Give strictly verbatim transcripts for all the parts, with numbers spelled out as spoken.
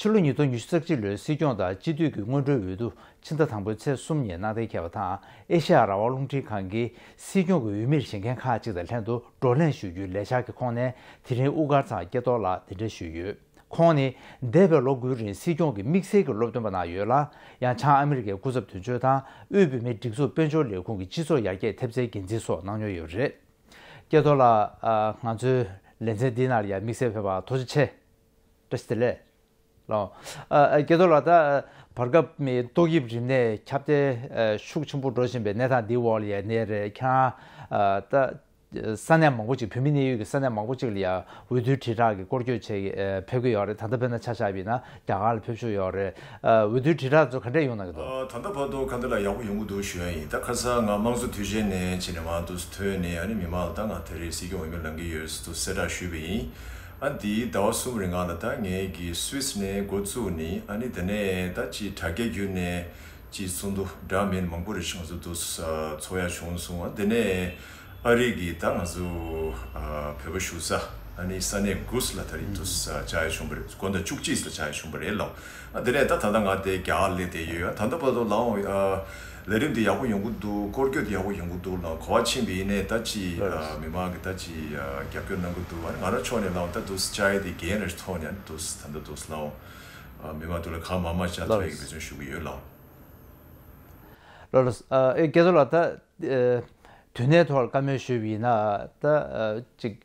ཕྱི་ལོ་ཉིས་སྟོང་ཉི་ཤུ་རྩ་གཅིག་ལོའི་སྲིད་སྐྱོང་དང་སྤྱི་འཐུས་ཀྱི་སྔོན་འགྲོའི་འོས་བསྡུ་ཕྱི་ཟླ་དང་པོའི་ཚེས་གསུམ་ཉིན་གནང་གཏན་འཁེལ་བ་དང་། ཨེ་ཤེ་ཡ་རང་དབང་རླུང་འཕྲིན་ཁང་གིས་སྲིད་སྐྱོང་གི་འོས་མིར་བཞེངས་མཁན་ཁག་ཅིག་དང་ལྷན་དུ་བགྲོ་གླེང་ཞུ་རྒྱུའི་ལས་འཆར་གྱི་ཁོངས་ནས། དེ་རིང་དབུ་དཀར་ཚང་སྐལ་རྡོར་ལགས་གདན་འདྲེན་ཞུས་ཡོད། ཁོང་ནི་འདས་པའི་ལོ་དགུའི་རིང་སྲིད་སྐྱོང་གི་དམིགས་བསལ་གྱི་སློབ་སྟོན་པ་གནང་ཡོད་ལ། ཡང་བྱང་ཨ་མི་རི་ཀའི་སྐུ་ཚབ་དོན་གཅོད་དང་དབུས་བོད་མིའི་སྒྲིག་འཛུགས་དཔལ་འབྱོར་ལས་ཁུངས་ཀྱི་སྤྱི་ཚོགས་ཡར་རྒྱས་ཐེབས་རྩའི་འགན་འཛིན་སོགས་གནང་མྱོང་ཡོད་པ་རེད། སྐལ་རྡོར་ལགས། ཨ། ང་ཚོའི་ལེ་ཚན་འདིའི་ནང་ལ་ཡང་དམིགས་བསལ་ཕེབས་པར་ཐུགས་རྗེ་ཆེ། བཀྲ་ཤིས་བདེ་ལེགས། ལགས། ཨ། སྐལ་རྡོར་ལགས། ད་བར་སྐབས་མི་ཏོག་དབྱིབས་རིམས་ནད་ཁྱབ་གདལ་ཤུགས་ཆེན་པོ་འགྲོ་བཞིན་པའི་གནས་སྟངས་འདིའི་འོག་ལ་ཡང་གནས་རེད། ཁྱེད་རང་། ཨ། ད་ས་གནས་མང་པོ་ཅིག་བོད་མི་གནས་ཡུལ་གྱི་ས་གནས་མང་པོ་ཅིག་ལ་ཡང་འོས་བསྡུའི་དྲིལ་བསྒྲགས་ཀྱི་སྐོར་སྐྱོད་བྱས། ཨ། ཕེབས་ཀྱི་ཡོད་རེད། ད་ལྟ་དཔེར་ན་ཆ་བཞག་པ་ཡིན་ན་རྒྱ་གར་ལ་ཕེབས་བཞུགས་ཡོད་རེད། ཨ། འོས་བསྡུའི་དྲིལ་བསྒྲགས་ཚོ་ག་འདྲས་ཡོང་གནང་གི་འདུག་ཨ། ད་ལྟ་བར་དུ་ག་འདྲ་ལ་ཡག་པོ་ཡོང་གི་འདུག་ཞུ་ཡ་ཡིན། ད་ཁ་སང་ང་དམངས་གཙོ་དུས་ཆེན་ནས་བྱས་ནས་མར་འདུག་ཐོན་ནས། ཨ་ནི་མི་མང་ལ་ད་ང་ད་རེས་སྲིད་སྐྱོང་འོས་མི་ལངས་ཀྱི་ཡོད་ཟེར་དུ་གསལ་བསྒྲགས་ཞུས་པ་ཡིན། ཨ། འདིའི་ཟླ་བ་གསུམ་རིང་ལ་ད་ངེད་ཀྱིས་སུད་སི་ནས་འགོ་བཙུགས་ནས། ཨ་ནི་དེ་ནས་ད་ཅིག་དྲ་རྒྱ་བརྒྱུད་ནས་ཅིག་ཚོགས་འདུ་འདྲ་མིན་མང་པོ་རེ་ཞིག་ང་ཚོ་འདུག་ཚོགས་ཡ་བྱུང་སོང་། ཨ། དེ་ནས་ཨ་རི་གི་ད་ང་ཚོ། ཨ། བོད་པ་བཞུགས་ས། ཨ་ནི་ས་གནས་དགུ་ལ་ད་རེས་འདུག་བཅར་ཡ་བྱུང་བ་རེད། དགུ་དང་བཅུ་གཅིག་ལ་བཅར་ཡ་བྱུང་བ་རེད་ལགས། ཨ། དེ་ནས་ད་ད་ལྟ་ང་དེ་རྒྱ་གར་སླེབས་བསྡད་ཡོད། ཨ། ད་ལྟ་བར་དུ་ལའང་། ཨ། ལས་རིམ་འདི་ཡག་པོ་ཡོང་གི་འདུག་སྐོར་སྐྱོད་འདི་ཡག་པོ་ཡོང་གི་འདུག་ལ། གོ་བ་ཕྱིན་པ་ཡིན་ནའི་ད་ཅིག་ཨ། མི་མང་གིས་ད་ཅིག་ཨ། རྒྱབ་སྐྱོར་གནང་གི་འདུག་ཨ་ནི་ང་རང་ཕྱོགས་ནས་ལའང་ད་འདུག་བཅར་ཡ་དེ་འགན་རེ་ཐོག་ནས་འདུག་ད་ལྟ་འདུག་ལའང་། ཨ། མི་མང་དུ་ལ་གང་མང་མང་བཅར་ཐུབ་ཡ་གི་འབད་བརྩོན་ཞུ་གི་ཡོད་ལའང་། ལགས་ལགས། ཨ། ཨེ། སྐལ་རྡོར་ལགས། ད། ཨ། དུས་གནས་ཐོག་ལ་བཀའ་མོལ་ཞུས་པ་ཡིན་ན། ད། ཨ། ཅིག་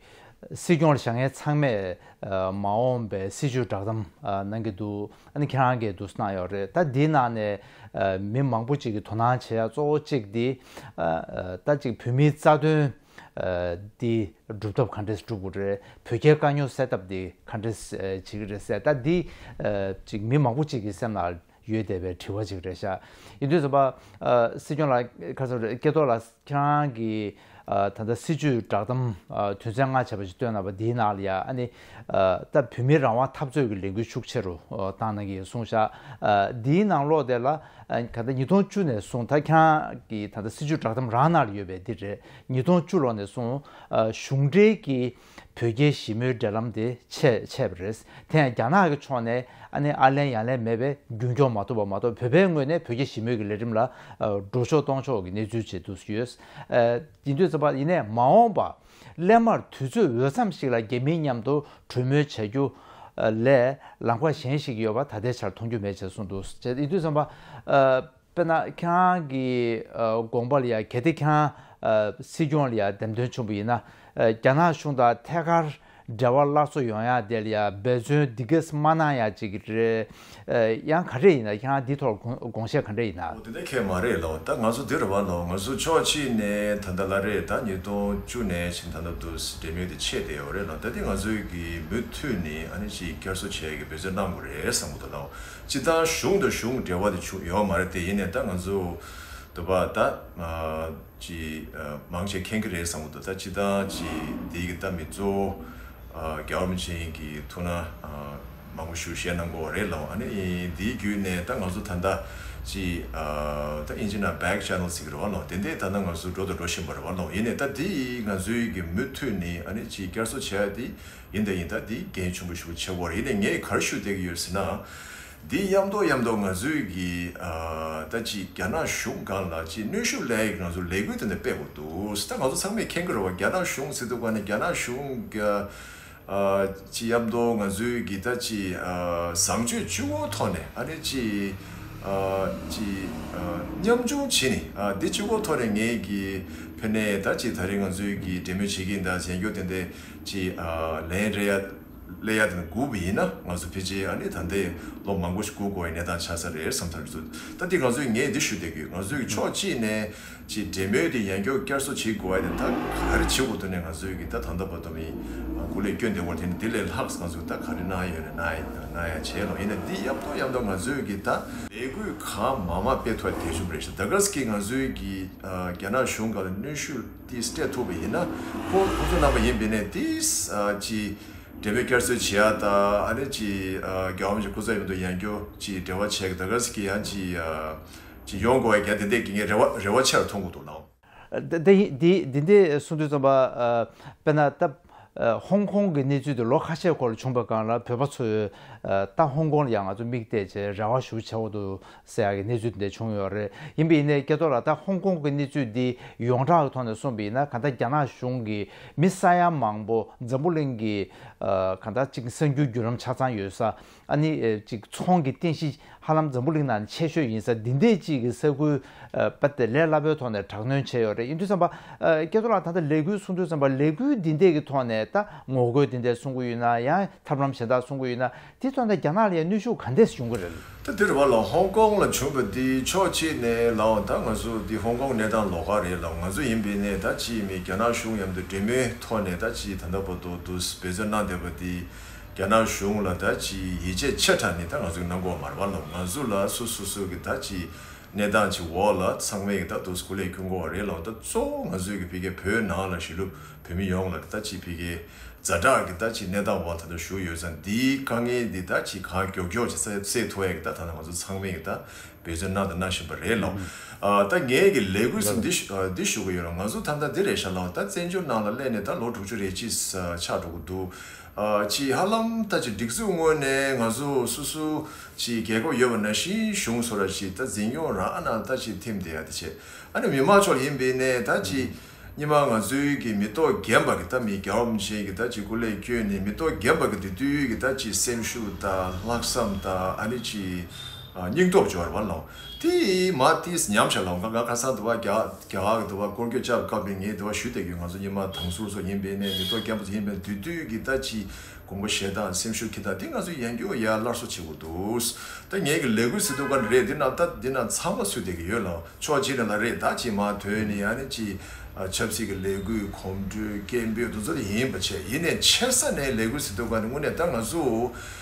སྲིད་སྐྱོང་ལ་བཞེངས་མཁན་ཚང་མས། ཨ། མ་འོངས་པའི་སྲིད་བྱུས་བསྒྲགས་གཏམ། ཨ། གནང་གི་འདུག་ཨ་ནི་ཁྱེད་རང་གིས་འདུག་གནང་ཡོད་རེད། ད་འདིའི་ནང་ནས། ཨ། མི་མང་པོ་ཅིག་གིས་དོ་སྣང་བྱེད་ཡ་གཙོ་བོ་གཅིག་འདི། ཨ། ད་ཅིག་བོད་མིའི་རྩ་དོན། ཨ། འདི་སྒྲུབ་ཐབས་ག་འདྲས་སྒྲུབ་དགོས་རེད། བོད་རྒྱའི་དཀའ་རྙོག་སེལ་ཐབས་འདི་ག་འདྲས། ཨ། བྱེད་ཀྱི་རེད་ཟེར། ད་འདི། ཨ། ཅིག་མི་མང་པོ་ཅིག་གི་སེམས་ནང་ཡོད་བསྡད་པའི་དྲི་བ་ཅིག་རེད་ཤག་ཡིན་དུས་ཙམ་པ། ཨ། སྲིད་སྐྱོང་ལགས། ཁ་སང་རེད། སྐལ་རྡོར་ལགས། ཁྱེད་རང་གིས། ཨ། ད་ལྟ་སྲིད་བྱུས་བསྒྲགས་གཏམ། ཨ། དོན་ཚན་ལྔ་བྱས་པ་ཞིག་བཏོན་གནང་བ་འདིའི་ནང་ལ་ཡ། ཨ་ནི། ཨ། ད་བོད་མིའི་རང་དབང་འཐབ་རྩོད་ཀྱི་ལས་འགུལ་ཤུགས་ཆེ་རུ། ཨ། བཏང་གནང་གི་ཡོད་གསུངས་ཤག་ཨ། འདིའི་ནང་ལོགས་དེ་ལ། ཨ། ག་ད་ཉིས་སྟོང་བཅུ་ནས་བཟུང་ད་ཁྱེད་རང་གི་ད་ལྟ་སྲིད་བྱུས་བསྒྲགས་གཏམ་རང་ནང་ལ་ཡོད་པའི་འདི་རེད། ཉིས་སྟོང་བཅུ་ལོ་ནས་བཟུང་། ཨ། གཞུང་འབྲེལ་གྱི་བོད་རྒྱའི་ཞི་མོལ་འབྲེལ་ལམ་དེ་ཆད་ཆད་པ་རེད། དེ་ཡང་རྒྱ་ནག་གི་ཕྱོགས་ནས། ཨ་ནི་ཨ་ལན་ཡང་ལན་མེད་པའི་རྒྱུན་སྐྱོང་མ་ཐུབ་པ་མ་གཏོགས། བོད་པའི་ངོས་ནས་བོད་རྒྱའི་ཞི་མོལ་གྱི་ལས་རིམ་ལ། ཨ། འགྲོ་ཆོག་གཏོང་ཆོག་གི་གནས་ཚུལ་བྱེད་དུ་ཡོད། ཨ། ཡིན་དུས་ཙམ་པ་ཡིན་ནའི་མ་འོངས་པ་སླད་མར་དུས་ཚོད་འོས་འཚམ་ཞིག་ལ་རྒྱ་མིའི་མཉམ་དུ་གྲོས་མོལ་བྱ་རྒྱུ། ཨ། ལས་ལམ་ཁ་གཞན་ཞིག་ཡོད་པ་ད་ལྟའི་ཆར་མཐོང་རྒྱུ་མེད་ཅེས་གསུངས་འདུག་ཡིན་དུས་ཙམ་པ། ཨ། དཔེར་ན་ཁྱེད་རང་གི། ཨ། དགོངས་པ་ལ་ཡ། གལ་ཏེ་ཁྱེད་རང་། ཨ། སྲིད་སྐྱོང་ལ་ཡ་འདེམས་ཐོན་བྱུང་བ་ཡིན་ན། ཨ། རྒྱ་ནག་གཞུང་དང་ཐད་ཀར་འབྲེལ་བ་སླར་གསོ་ཡོང་ཡ་དེ་ལ་ཡ་འབད་བརྩོན་འདི་གས་མ་གནང་ཡ་ཅིག་རེད། ཨ། ཡང་ག་རེ་ཡིན་ན། ཁྱེད་རང་འདི་ཐོག་དགོངས་དགོངས་བཞེས་ག་འདྲ་ཡིན་ན། འོ། དེ་འདྲ་གང་ཡང་མ་རེད་ལོ། ད་ང་ཚོ་འདི་རེད་བ་ལོ། ང་ཚོ་ཕྱོགས་གཅིག་ནས་ད་ལྟ་ལ་རེད། ད་ཉིས་སྟོང་བཅུ་ནས་བྱས་ད་ལྟ་འདུག་འབྲེལ་མོལ་དེ་ཆད་བསྡད་ཡོད་རེད་ལོ། ད་འདི་ང་ཚོའི་གི་མུ་མཐུད་ནས་ཨ་ནི་ཅིག་བསྐྱར་གསོ་བྱེད་ཡ་གི་འབད་བརྩོན་གནང་དགོས་རེད་བསམ་གི་འདུག་ལོ། སྤྱིར་བཏང་གཞུང་དང་གཞུང་འབྲེལ་བ་དེ་བྱུང་ཡོད་མ་རེད། དེ་ཡིན་ནའི་ད་ང་ཚོ་འདུག་བ། ད་ཅི་མང་ཆེ་མཁྱེན་གྱི་རེད་བསམ་གི་འདུག་ད་སྤྱིར་བཏང་ཅི་འདི་གི་ད་མི་གཙོ་བོ་རྒྱལ་བ་རིན་པོ་ཆེ་གི་ཐུགས་སྣང་མང་པོ་ཞིག་བཞེས་གནང་གི་ཡོད་རེད་ལོ། ཨ་ནི་འདིའི་བརྒྱུད་ནས་ད་ང་ཚོ་ད་ལྟ་ཅི་ད་དབྱིན་ཇི་ནང་back channel ཟེར་གི་རེད་བ་ལོ། དེ་འདྲས་ད་ལྟ་ང་ཚོ་འགྲོ་དང་འགྲོ་བཞིན་པ་རེད་བ་ལོ། ཡིན་ནའི་ད་འདི་ང་ཚོའི་གི་མུ་མཐུད་ནས་ཨ་ནི་ཅི་བསྐྱར་གསོ་བྱེད་ཡ་དེ། ཡིན་དང་ཡིན། ད་འདི་འགན་ཆེན་པོ་ཞིག་ཆེ་བོ་རེད། ཡིན་ནའི་ངས་ག་རེ་ཞུ་བསྡད་ཀྱི་ཡོད་ཟེར་ན། འདི་མཉམ་དུ་མཉམ་དུ་ང་ཚོའི་གི་ཨ་ད་ཅིག་རྒྱ་ནག་གཞུང་སྒང་ལ་ཅིག་གནོན་ཤུགས་སླེབས་ཡ་གི་ང་ཚོ་ལས་འགུལ་དེ་འདྲ་སྤེལ་དགོས་འདུག་ད་ང་ཚོ་ཚང་མས་མཁྱེན་གྱི་རེད་བ། རྒྱ་ནག་གཞུང་ཟེར་དུས་ག་ནས་རྒྱ་ནག་གཞུང་གི་ཨ་ཅིག་མཉམ་དུ་ང་ཚོའི་གི་ད་ཅིག་ཨ་བཟང་སྤྱོད་གཅིག་པོའི་ཐོག་ནས་ཨ་ནི་ཅིག་ཨ་ཅིག་ཨ་ཉམ་ཆུང་བྱས་ནས། ཨ་འདི་གཅིག་པོའི་ཐོག་ནས་ངས་གི་ཕན་ནས་ད་ཅིག་ད་རེས་ང་ཚོའི་གི་འབྲེལ་མོལ་བྱེད་ཀྱི་ཡིན། ད་གཞན་སྐྱོ་དེ་འདྲ་ཅིག་ཨ་ལན་རེ་ཡ་ལེ་ཡ་དེ་འདྲ་སྒུག་པ་ཡིན་ན། ང་ཚོ་ཕལ་ཆེར་ཨ་ནི་ད་ལྟའི་ལོ་མང་པོ་ཞིག་སྒུག་དགོས་པའི་གནས་སྟངས་ཆགས་ས་རེད་བསམ་ཐག་ཆོད། ད་འདི་ང་ཚོས་ངས་འདི་ཞུ་བསྡད་ཀྱི་ཡོད། ང་ཚོའི་ཕྱོགས་གཅིག་ནས་ཅིག་འབྲེལ་མོལ་དེ་ཡང་བསྐྱར་བསྐྱར་གསོ་བྱེད་དགོས་པ་དེ་ད་ག་རེ་བྱེད་དགོས་འདུག་ནས། ང་ཚོའི་གི་ད་ད་ལྟ་བར་དུ་མི་སྐུ་ལས་བསྐྱོན་བསྡད་པ་དེ་ནི་འདི་ལས་ལྷག་ང་ཚོས་ད་ག་རེ་གནང་ཡ་ཡོད་ན་གནང་ཡ་གནང་ཡ་བྱས་ལོ། ཡིན་ན་འདི་མཉམ་དུ་མཉམ་དུ་ང་ཚོའི་གི་ད་ལས་འགུལ་གང་མང་མང་སྤེལ་ཐུབ་པ་དེ་བྱུང་བ་རེད་ཤག་ད་ག་ས་གི་ང་ཚོའི་གི་ཨ་རྒྱ་ནག་གཞུང་སྒང་ལ་གནོན་ཤུགས་དེ་སྤྲད་ཐུབ་པ་ཡིན་ན། ཁོང་ཁོང་ཚོ་རྣམ་པ་ཡིན་པ་ཡིན་ནའི་དེ་ཨ་ཅིག་འབྲེལ་མོལ་བསྐྱར་གསོ་བྱེད་ཡ་ད་ཨ་ནི་ཅིག་ཨ་རྒྱལ་བ་རིན་པོ་ཆེ་སྐུ་ཚབ་ཡིན་དུས་ཡང་བསྐྱར་ཅིག་འབྲེལ་བ་བྱེད་ཀྱི་ད་ག་ས་གི་ཡང་ཅིག་ཨ་ཅིག་ཡོང་དགོས་ཡ་ག་དེ་འདྲས་ཀྱི་ངས་རེ་བ་རེ་བ་ཆེ་རུ་མཐོང་གི་འདུག་ལགས། འདི་འདི་འདི་འདི་འདི་གསུང་དུས་ཙམ་པ། ཨ་དཔེར་ན་ད་ ཨ་ཧོང་ཀོང་གི་གནས་ཚུལ་དེ་ལོ་ཁ་ཤས་འཁོར་ལ་བྱུང་བའི་སྒང་ལ་བོད་པ་ཚོས་ཨ་ད་ཧོང་ཀོང་ལ་ཡང་ང་ཚོ་མིག་གཏད་བྱས་རེ་བ་ཞེ་པོ་ཆེ་པོ་འདུག་ཟེར་ཡག་གི་གནས་ཚུལ་དེ་འདྲ་བྱུང་ཡོད་རེད། ཡིན་པ་ཡིན་ནའི་སྐལ་རྡོར་ལགས། ད་ཧོང་ཀོང་གི་གནས་ཚུལ་འདི་ཡོངས་གྲགས་ཀྱི་ཐོག་ནས་གསུངས་པ་ཡིན་ན། གང་ལྟར་རྒྱ་ནག་གཞུང་གིས་མི་ས་ཡ་མང་པོ་འཛམ་བུ་གླིང་གི་ཨ་གང་ལྟར་ཅིག་གསར་འགྱུར་བརྒྱུད་ལམ་ཆ་ཚང་ཡོད་ས། ཨ་ནི་ཨེ་ཅིག་ཚོང་གི་རྟེན་གཞི་ཧ་ལམ་འཛམ་བུ་གླིང་ནང་ཆེ་ཤོས་ཡིན་ས་འདི་འདྲའི་ཅིག་གི་ས་ཁུལ་ཨ་དཔེ་དེ་ལས་སླ་པོའི་ཐོག་ནས་དྲག་གནོན་བྱས་ཡོད་རེད། ཡིན་དུས་ཙམ་པ་ཨ་སྐལ་རྡོར་ལགས། ད་ལྟ་ལས་འགུལ་གསུང་དུས་ཙམ་པ་ལས་འགུལ་འདི་འདྲས་ཀྱི་ཐོག་ནས་ད་ངོ་རྒོལ་འདི་འདྲས་གསུང་གི་ཡོད་ན། ཡང་ཐབས་ལམ་གཞན་དག་གསུང་གི་ཡོད་ན། དེ་ཐོག་ནས་རྒྱ་ནག་ལ་ཡང་གནོན་ཤུགས་ག་འདྲས་ཡོང་གི་རེད། ད་འདིར་བ་ལ་ཧོང་ཀོང་ལ་བྱུང་བ་འདི་ཕྱོགས་གཅིག་ནས་ལའོ། ད་ང་ཚོ་འདི་ཧོང་ཀོང་གནས་སྟངས་ལོགས་ཀ་རེད་ལའོ། ང་ཚོ་ཡིན་པའི་ནས་ད་ཅིག་མི་རྒྱ་ནག་གཞུང་མཉམ་དུ་འབྲེལ་མོལ་ཐོག་ནས་ད་ཅིག་ད་ལྟ་བར་དུ་འདུག་འབད་བརྩོན་གནང་བསྡད་པ་འདི། རྒྱ་ནག་གཞུང་ལ་ད་ཅིག་ཡིད་ཆེས་ཆེ་དྲགས་ནས་ད་ང་ཚོས་གནང་དགོས་མ་རེད་བ་ལོ། ང་ཚོ་ལ་སོ་སོ་སོ་གི་ད་ཅིག་གནས་སྟངས་ཅིག་འོག་ལ་ཚང་མས་གི་ད་དུ་སྐུ་ལས་ཁྱོན་དགོས་པ་རེད་ལོ། ད་གཙོ་བོ་ང་ཚོས་གི་ཕ་གིའི་བོད་ནང་ལ་གཞིས་ལུས་བོད་མི་ཡོངས་ལ་ད་ཅིག་ཕ་གིའི་ཛ་དྲག་གི་ད་ཅིག་གནས་སྟངས་འོག་ད་ལྟ་བཞུགས་ཡོད་ཙང་། འདིའི་དཀའ་ངལ་འདི་ད་ཅིག་གང་མགྱོགས་མགྱོགས་ཅིག་སེལ་སེལ་ཐུབ་ཡ་གི་ད་ད་ང་ཚོ་ཚང་མས་གི་ད་འབད་བརྩོན་གནང་དང་གནང་བཞིན་པ་རེད་ལོ། ཨ་ད་ངས་གི་ལས་འགུལ་ཟེར་འདི་ཞུ་ཨ་འདི་ཞུ་གི་ཡོད་ལ། ང་ཚོ་ད་ལྟ་འདི་རེད་ཤག་ལ། ད་བཙན་བྱོལ་ནང་ལ་སླེབས་ནས་ད་ལོ་དྲུག་ཅུ་རེ་གཅིག་ཆགས་འགྲོ་གི་འདུག་ཨ་ཅིག་ཧ་ལམ་ད་ཅིག་སྒྲིག་འཛུགས་ངོས་ནས་ང་ཚོ་སོ་སོ་ཅིག་རྒྱལ་ཁབ་ཡོད་པ་ནང་བཞིན་གཞུང་སོ་ར་ཅིག་ད་འཛིན་སྐྱོང་རང་ཨ་ནང་ད་ཅིག་ཐིམ་བསྡད་ཡ་དེ་བྱས། ཨ་ནི་མི་མང་ཚོ་ལ་ཡིན་པའི་ནས་ད་ཅིག་སྔོན་མ་ང་ཚོའི་གི་མི་ཐོག་རྒན་པ་གི་ད་མི་རྒྱལ་བ་མི་ཆེན་གི་ད་ཅིག་སྐུ་ལས་བསྐྱོན་ནས་མི་ཐོག་རྒན་པ་གི་དེ་དུས་གི་ད་ཅིག་སེམས་ཤུགས་ད་ལྷག་བསམ་ད་ཨ་ནི་ཅིག་ཨ་སྙིང་སྟོབས་འབྱོར་བ་ལོ། དེ་མ་དེས་ཉམས་ཤག་ལོ། ང་ང་ཁ་སང་དུ་བ་རྒྱ་རྒྱ་གར་གི་དུ་བ་སྐོར་སྐྱོད་བཅར་སྐབས་ནས་ངས་དུ་བ་ཞུས་བསྡད་ཀྱི་ཡོད། ང་ཚོ་སྔོན་མ་དང་ཟུར་ཚོ་ཡིན་པའི་ནས་མི་ཐོག་རྒན་པ་ཚོ་ཡིན་པའི་དུས་དུས་གི་ད་ཅིག་དགོངས་པ་བཞེས་སྟངས་སེམས་ཤུགས་ཁྱེར་སྟངས་དེ་ང་ཚོ་ཡང་སྐྱོ་ཡ་སླར་གསོ་བྱེད་དགོས་འདུག་ད་ངས་གི་ལས་འགུལ་ཟེར་དུས་ག་རེད། འདི་ན་ད་འདི་ན་ཚང་མ་ཚུད་བསྡད་ཀྱི་ཡོད་ལ། ཕྱོགས་གཅིག་ནས་ལ་རེད། ད་ཅིག་མ་ཐོན་ནས་ཨ་ནི་ཅིག་ཨ་ཆབ་སྲིད་ཀྱི་ལས་འགུལ་གོམ་བགྲོད་སྐད་འབོད་དེ་ཚོ་དེ་ཡིན་པ་བྱས། ཡིན་ནས་ཆེ་ས་ནས་ལས་འགུལ་ཟེར་དུས་ག་ནས་དངོས་གནས་ད་ང་ཚོ་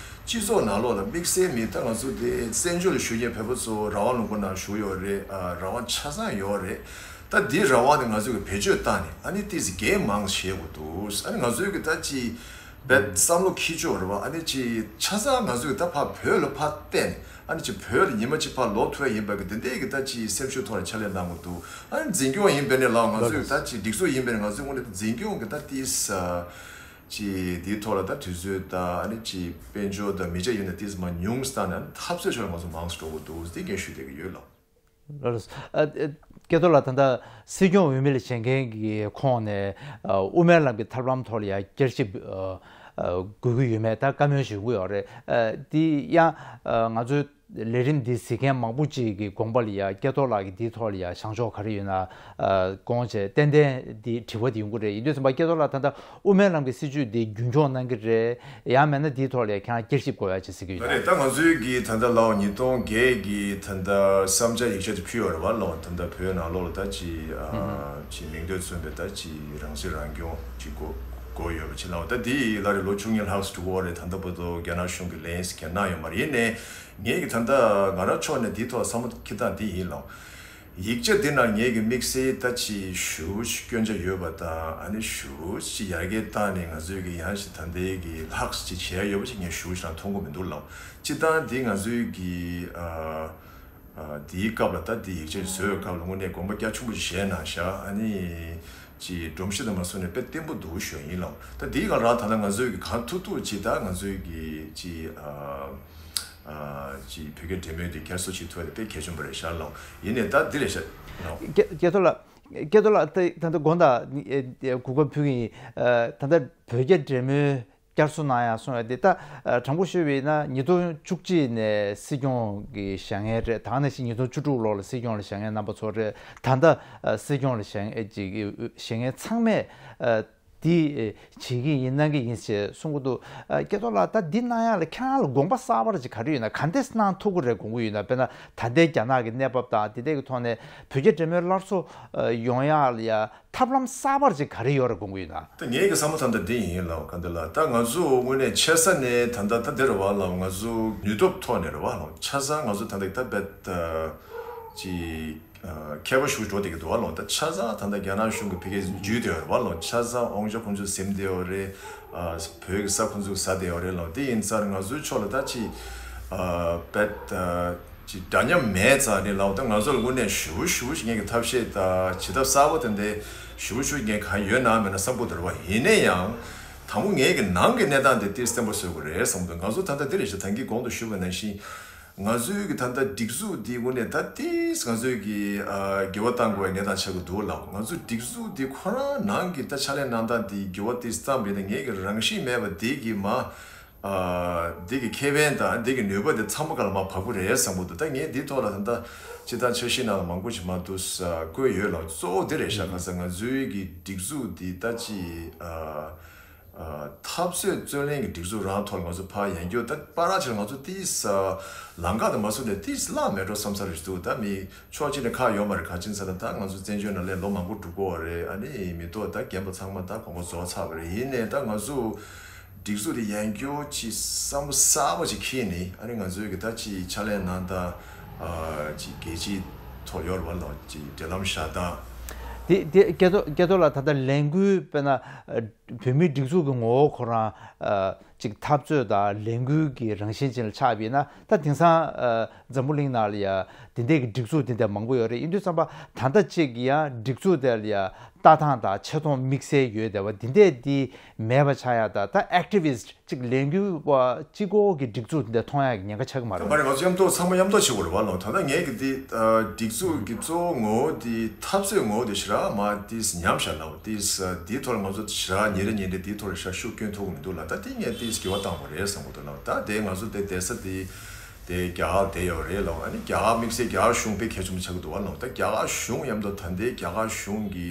སྤྱི་ཚོགས་ནང་ལོགས་ལ་དམིགས་བསལ་མི་ད་ང་ཚོ་དེ་བཙན་བྱོལ་ལ་བཞུགས་མཁན་བོད་པ་ཚོ་རང་དབང་ལུང་པ་ནང་བཞུགས་ཡོད་རེད། ཨ་རང་དབང་ཆ་ཚང་ཡོད་རེད། ད་འདི་རང་དབང་དེ་ང་ཚོ་གི་བེད་སྤྱོད་བཏང་ནས་ཨ་ནི་ཏིས་གས་མང་བྱེད་དགོས་འདུག་ཨ་ནི་ང་ཚོའི་གི་ད་ཅིག་བེད་བསམ་བློ་འཁྱེར་ཆོག་རེད་བ། ཨ་ནི་ཅིག་ཆ་ཚང་ང་ཚོས་ད་ཕར་བོད་ལ་ཕར་བལྟས་ནས་ཨ་ནི་ཅིག་བོད་ལ་ཉི་མ་གཅིག་ཕར་ལོག་ཐུབ་ཡ་ཡིན་པ་གི་འདི་འདྲའི་གི་ད་ཅིག་སེམས་ཤུགས་ཐོག་ནས་ཕྱག་ལས་གནང་དགོས་འདུག་ཨ་ནི་འཛིན་སྐྱོང་ཡིན་པས་ནས་ལའོ། ང་ཚོས་ད་ཅིག་སྒྲིག་འཛུགས་ཡིན་པས་ནས་ང་ཚོས་དངོས་གནས་འཛིན་སྐྱོང་གི་ད་ཏིས་ཅིག་འདིའི་ཐོག་ལ་ད་དུས་ཚོད་ད་ཨ་ནི་ཅིག་དཔལ་འབྱོར་ད་མི་ཆ་ཡོད་ན་ཏིས་མ་ཉུང་སྟངས་ནས་འཐབ་རྩོད་ཕྱོགས་ལ་ང་ཚོ་མང་སུ་འགྲོ་དགོས་འདུག་འདི་སྐད་ཞུ་བསྡད་ཀྱི་ཡོད་ལ། ལགས་སོ། ཨ་ཨ་སྐལ་རྡོར་ལགས། ད་ལྟ་སྲིད་སྐྱོང་འོས་མི་ལ་བྱེད་མཁན་གྱི་ཁོངས་ནས་ཨ་དབུ་མའི་ལམ་གྱི་ཐབས་ལམ་ཐོག་ལ་ཡང་བསྐྱར་ཞིབ་ཨ་ཨ་དགོས་ཀྱི་ཡོད་མེད་ད་བཀའ་མོལ་ཞིག་ཡོང་གི་ཡོད་རེད། ཨ་འདི་ཡང་ཨ་ང་ཚོའི་ལས་རིམ་འདི་གཟིགས་མཁན་མང་པོ་ཅིག་གི་དགོངས་པ་ལ་ཡང་སྐལ་རྡོར་ལགས་ཀྱིས་འདིའི་ཐོག་ལ་ཡང་བཞེངས་ཕྱོགས་ག་རེ་ཡོད་ན་ཨ་དགོངས་བྱས་ཏན་ཏན་འདི་དྲི་བ་འདི་ཡོང་གི་རེད། ཡིན་དུས་ཙམ་པ་སྐལ་རྡོར་ལགས། ད་ལྟ་དབུ་མའི་ལམ་གྱི་སྲིད་བྱུས་འདི་རྒྱུན་འཁྱོངས་གནང་གི་རེད། ཡང་མིན་ན་འདིའི་ཐོག་ལ་ཡང་ཁྱེད་རང་བསྐྱར་ཞིབ་དགོས་ཡ་ཅིག་ཟེར་གྱི་ཡོད་ན། རེད། ད་ང་ཚོའི་གི་ད་ལྟ་ལའོ་ཉིས་སྟོང་བརྒྱད་ཀྱི་ད་ལྟ་བསམ་འཆར་ཡིག་ཆ་དེ་ཕུལ་ཡོད་རེད་བ་ལོ། ད་ལྟ་བོད་ནང་ལོགས་ལ་ད་ཅི་ཨ་ཅི་མིང་འདོད་མཚོན་པའི་ད་ཅི་རང་སྲིད་རང་སྐྱོང་ཅིག་དགོས་དགོས་ཡོད་པ་ཅིག་ལའོ། ད་འདི་ལ་རེ་ལོ་བཅུ་གཉིས་ལྷག་ཙམ་འགྲོ་གི་ཡོད་རེད། ད་ལྟ་བར་དུ་རྒྱ་ནག་གཞུང་གིས་ལན་ཞིག་གནང་ཡོད་མ་རེད། ཡིན་ནའི་ངས་གི་ད་ལྟ་ང་རང་ཕྱོགས་ནས་འདིའི་ཐོག་བསམ་བློ་འཁྱེར་སྟངས་འདི་ཡིན་ལ། ཡིག་ཆ་འདི་ནང་ངས་གི་དམིགས་བསལ་ད་ཅི་ཞུ་སྐྱོན་ཆ་ཡོད་པ་དང་། ཨ་ནི་ཞུ་ཅི་ཡར་རྒྱས་བཏང་ནས་ང་ཚོས་གི་ཡང་ཞིག་ད་ལྟའི་གི་ལྷག་ཅི་བྱས་ཡོད་པ་ཅིག་ངས་ཞུ་ཞིག་མཐོང་གི་མི་འདུག་ལ། སྤྱི་བཏང་འདི་ང་ཚོའི་གི་ཨ་ཨ་འདིའི་སྐབས་ལ་ད་འདི་ཡིག་ཆ་བཟོས་སྐབས་ལ་དངོས་གནས་དགོངས་པ་རྒྱ་ཆེན་པོ་བཞེས་གནང་ཤག་ཨ་ནི་ཅི་སྒྲོམ་གཞི་དང་མ་སོང་ནས་དཔེ་བརྟན་པོ་འདུག་ཞུ་ཡ་ཡིན་ལ། ད་འདིའི་སྒང་རང་ད་ལྟ་ང་ཚོའི་གི་གང་ཐུབ་ཐུབ་ཅི་ད་ང་ཚོའི་གི་ཅི་ཨ། ཅིག་བོད་སྐད་འབྲེལ་མོལ་དེ་བསྐྱར་གསོ་བྱེད་ཐུབ་པ་དེ་དཔེ་གལ་ཆེན་པོ་རེད་ཤག་ལོ། ཡིན་ནའི་ད་འདི་རེད་ཤག་ལོ། སྐལ་སྐལ་རྡོར་ལགས། སྐལ་རྡོར་ལགས། ད་ད་ལྟ་དགོངས་དག་གུས་པ་ཕུལ་གྱི་ཡིན། ད་ལྟ་བོད་སྐད་འབྲེལ་མོལ་བསྐྱར་གསོ་གནང་ཡག་གསུང་ཡག་དེ་ད་དྲང་པོ་ཤོད་པ་ཡིན་ན་ཉིས་སྟོང་བཅུ་གཅིག་ནས་སྲིད་སྐྱོང་གི་བཞེངས་མཁན་རེད། ད་ག་ནང་བཞིན་ཉིས་སྟོང་བཅུ་དྲུག་ལོ་ལ་སྲིད་སྐྱོང་ལ་བཞེངས་མཁན་རྣམ་པ་ཚོ་རེད། ད་ལྟ་སྲིད་སྐྱོང་ལ་བཞེངས་ཅིག་བཞེངས་མཁན་ཚང་མས་འདི་བྱེད་ཀྱི་ཡིན་གནང་གི་ཡིན་ཞེས་གསུང་གི་འདུག་ཨ་སྐལ་རྡོར་ལགས། ད་འདི་གནང་ཡག་ལ་ཁྱེད་རང་ལ་དགོངས་པ་གསར་པ་ཅིག་ག་རེ་ཡོད་ན། ག་འདྲས་གནང་ཐུབ་ཀྱི་རེད་དགོངས་ཀྱི་ཡོད་ན། དཔེར་ན་ད་ལྟའི་རྒྱ་ནག་གི་གནས་བབ་དང་དེ་འདྲས་ཀྱི་ཐོག་ནས་བོད་རྒྱ་འབྲེལ་མོལ་སླར་གསོ་ཡོང་ཡག་ལ་ཡ་ཐབས་ལམ་གསར་པ་ཅིག་ག་རེ་ཡོད་རེད་དགོངས་ཀྱི་ཡོད་ན། ད་ངའི་གི་བསམ་བློ་ད་ལྟ་འདི་ཡིན་ལ། ག་འདི་ལ་ད་ང་ཚོ་དངོས་གནས་ཆེ་ས་ནས་ད་ལྟ་ད་འདི་རེད་བ་ལ། ང་ཚོ་ནུས་སྟོབས་ཐོག་ནས་རེད་བ་ལ། ཆ་ཚང་ང་ཚོ་ད་ལྟ་ད་བེད་ཅིག་ཨ་མཁས་པ་ཞུ་འགྲོ་བསྡད་ཀྱི་འདུག་བ་ལོ། ད་ཆ་ཚང་ད་ལྟ་རྒྱ་ནག་གཞུང་གི་ཕ་གིར་འཇུས་བསྡད་ཡོད་རེད་བ་ལོ། ཆ་ཚང་དབང་ཆ་ཁོང་ཚོས་ཟིན་བསྡད་ཡོད་རེད། ཨ་བོད་ཀྱི་ས་ཁོང་ཚོས་ཟ་བསྡད་ཡོད་རེད་ལོ། དེ་ཡིན་ཙང་ང་ཚོའི་ཕྱོགས་ལ་ད་ཅིག་ཨ་བེད་ཨ་ཅིག་འདྲ་མཉམ་མེད་ཙང་ནི་ལོ། ད་ང་ཚོ་ལ་དངོས་གནས་ཞེ་པོ་ཞེ་པོ་ཞིག་ངེད་ཀྱི་ཐབས་ཤེས་ད་བྱེད་ཐབས་གསར་པ་དེ་འདྲ་ཞེ་པོ་ཞེ་པོ་ངེད་གང་ཡོད་ན་མེད་ན་བསམ་གྱི་འདུག་རེད་བ། ཡིན་ན་ཡང་། དང་པོ་ངའི་གི་ནང་གི་གནས་སྟངས་དེ་ཏིས་བརྟན་པོ་བཟོ་དགོས་རེད་བསམ་འདུག་ང་ཚོ་ད་ལྟ་འདི་རེད་ཤག་ད་གིན་གོང་དུ་ཞུས་པ་ནང་བཞིན། ང་ཚོའི་གི་ད་ལྟ་སྒྲིག་འཛུགས་འདི་དངོས་གནས་ད་ཏིས་ང་ཚོའི་གི་ཨ་འགྱུར་བ་གཏང་དགོས་པའི་གནས་སྟངས་ཆགས་ཀྱི་འདུག་ལ། ང་ཚོ་སྒྲིག་འཛུགས་འདི་ཁོ་རང་ནང་གི་ད་ཕྱག་ལས་གནང་སྟངས་འདི་འགྱུར་བ་ཏིས་བཏང་བ་ཡིན་ན་ངའི་གི་རང་བཞིན་མེད་པ་འདི་གི་མ་ཨ་འདི་གི་ཁེ་ཕན་དང་འདི་གི་ནུས་པ་འདི་ཚང་མ་ག་ལ་མ་བབས་ཀྱི་རེད་བསམ་གྱི་འདུག་ད་ངས་འདི་ཐོག་ལ་ད་ལྟ་སྤྱིར་བཏང་འཆར་གཞི་ནང་ལ་མང་པོ་ཞིག་མ་འདུག་ས་བཀོད་ཡོད་ལ། གཙོ་བོ་འདི་རེད་ཤག་ཁ་སང་ང་ཚོའི་གི་སྒྲིག་འཛུགས་འདི་ད་ཅི་ཨ། འཐབ་རྩོད་རྩོད་ལེན་གྱི་སྒྲིག་འཛུགས་རང་ཐོག་ང་ཚོ་ཕར་ཡང་བསྐྱར་ད་བར་ཆེར་ང་ཚོ་ཏིས་ལམ་ཁ་དང་མ་སུ་ནས་ཏིས་བརླག་མེད་འགྲོ་བསམ་ས་རེད་འདུག་ད་མི་ཕྱོགས་གཅིག་ནས་ཁག་ཡོད་མ་རེད། ག་ཅིན་ཟེར་ན་ད་ང་ཚོ་བཙན་བྱོལ་ནང་ལས་ལོ་མང་པོ་འགྲོ་གི་ཡོད་རེད། ཨ་ནི་མི་ཐོག་ད་རྒན་པ་ཚང་མ་ད་གོང་པོ་རྫོགས་ཚར་བ་རེད། ཡིན་ནའི་ད་ང་ཚོ་སྒྲིག་འཛུགས་དེ་ཡང་བསྐྱར་ཅིག་བསམ་བློ་གསར་པ་ཅིག་འཁྱེར་ནས་ཨ་ནི་ང་ཚོའི་གི་ད་ཅིག་ཕྱག་ལས་གནང་སྟངས་ཅིག་རྒྱལ་སྤྱིའི་ཐོག་ཡོད་རེད་བ་ལ་ཅིག་འབྲེལ་ལམ་བཞག་སྟངས། དེ་དེ་སྐལ་རྡོར་སྐལ་རྡོར་ལགས་ད་ལྟ་ལས་འགུལ་དཔེར་ན། བོད་མིའི་སྒྲིག་འཛུགས་ཀྱི་ངོ་བོ་ཁོ་རང་ཨ་ཅིག་འཐབ་རྩོད་དང་ལས་འགུལ་གྱི་རང་བཞིན་ཅན་ལ་ཆགས་པ་ཡིན་ན། ད་དེང་སང་ཨ་འཛམ་བུ་གླིང་ནང་ལ་ཡ་དེ་འདྲས་ཀྱི་སྒྲིག་འཛུགས་དེ་འདྲ་མང་པོ་ཡོད་རེད། ཡིན་དུས་ཙམ་པ་ད་ལྟ་ཅིག་ཡ་སྒྲིག་འཛུགས་དེ་ལ་ཡ་ལྟ་སྟངས་དང་ཆེ་མཐོང་དམིགས་བསལ་ཡོད་བསྡད་པ་དེ་འདྲས་དེ་མེད་པ་ཆགས་ཡ། ད་ད་ཨེག་ཊི་བི་སི་ཊི་ཅིག་ལས་འགུལ་བ་གཅིག་པོ་གི་སྒྲིག་འཛུགས་དེ་འདྲ་མཐོང་ཡ་གི་ཉེན་ཁ་ཆགས་ཀྱི་མ་རེད། མ་རེད། ང་ཚོ་མཉམ་དུ་ཚང་མ་མཉམ་དུ་བྱེད་དགོས་རེད་བ་ལོ། ད་ལྟ་ངས་ཀྱི་འདི་ཨ་སྒྲིག་འཛུགས་ཀྱི་གཙོ་བོ་ངོ་བོ་འདི་འཐབ་རྩོད་ངོ་བོ་འདི་ཞེ་དྲག་མ་འདི་ཉམས་བཞག་ལ་འདི་འདིའི་ཐོག་ལ་ང་ཚོ་ཞེ་དྲག་ཉིན་རེ་ཉིན་རེ་འདིའི་ཐོག་ལ་ཞག་ཤུགས་སྐྱོན་ཐུབ་ཀྱི་མི་འདུག་ལ། ད་འདི་ངས་འདི་འགྱུར་བ་བཏང་དགོས་རེད་བསམ་གྱི་འདུག་ལ། ད་དེ་ང་ཚོ་དེ་བསྡད་ས་འདི་དེ་རྒྱ་གར་བསྡད་ཡོད་རེད་ལ། ཨ་ནི་རྒྱ་གར་དམིགས་བསལ་རྒྱ་གར་གཞུང་དཔེ་གལ་ཆེན་པོ་ཆགས་ཀྱི་འདུག་བ་ལ། ད་རྒྱ་གར་གཞུང་མཉམ་དུ་ད་ལྟའི་རྒྱ་གར་གཞུང་གི་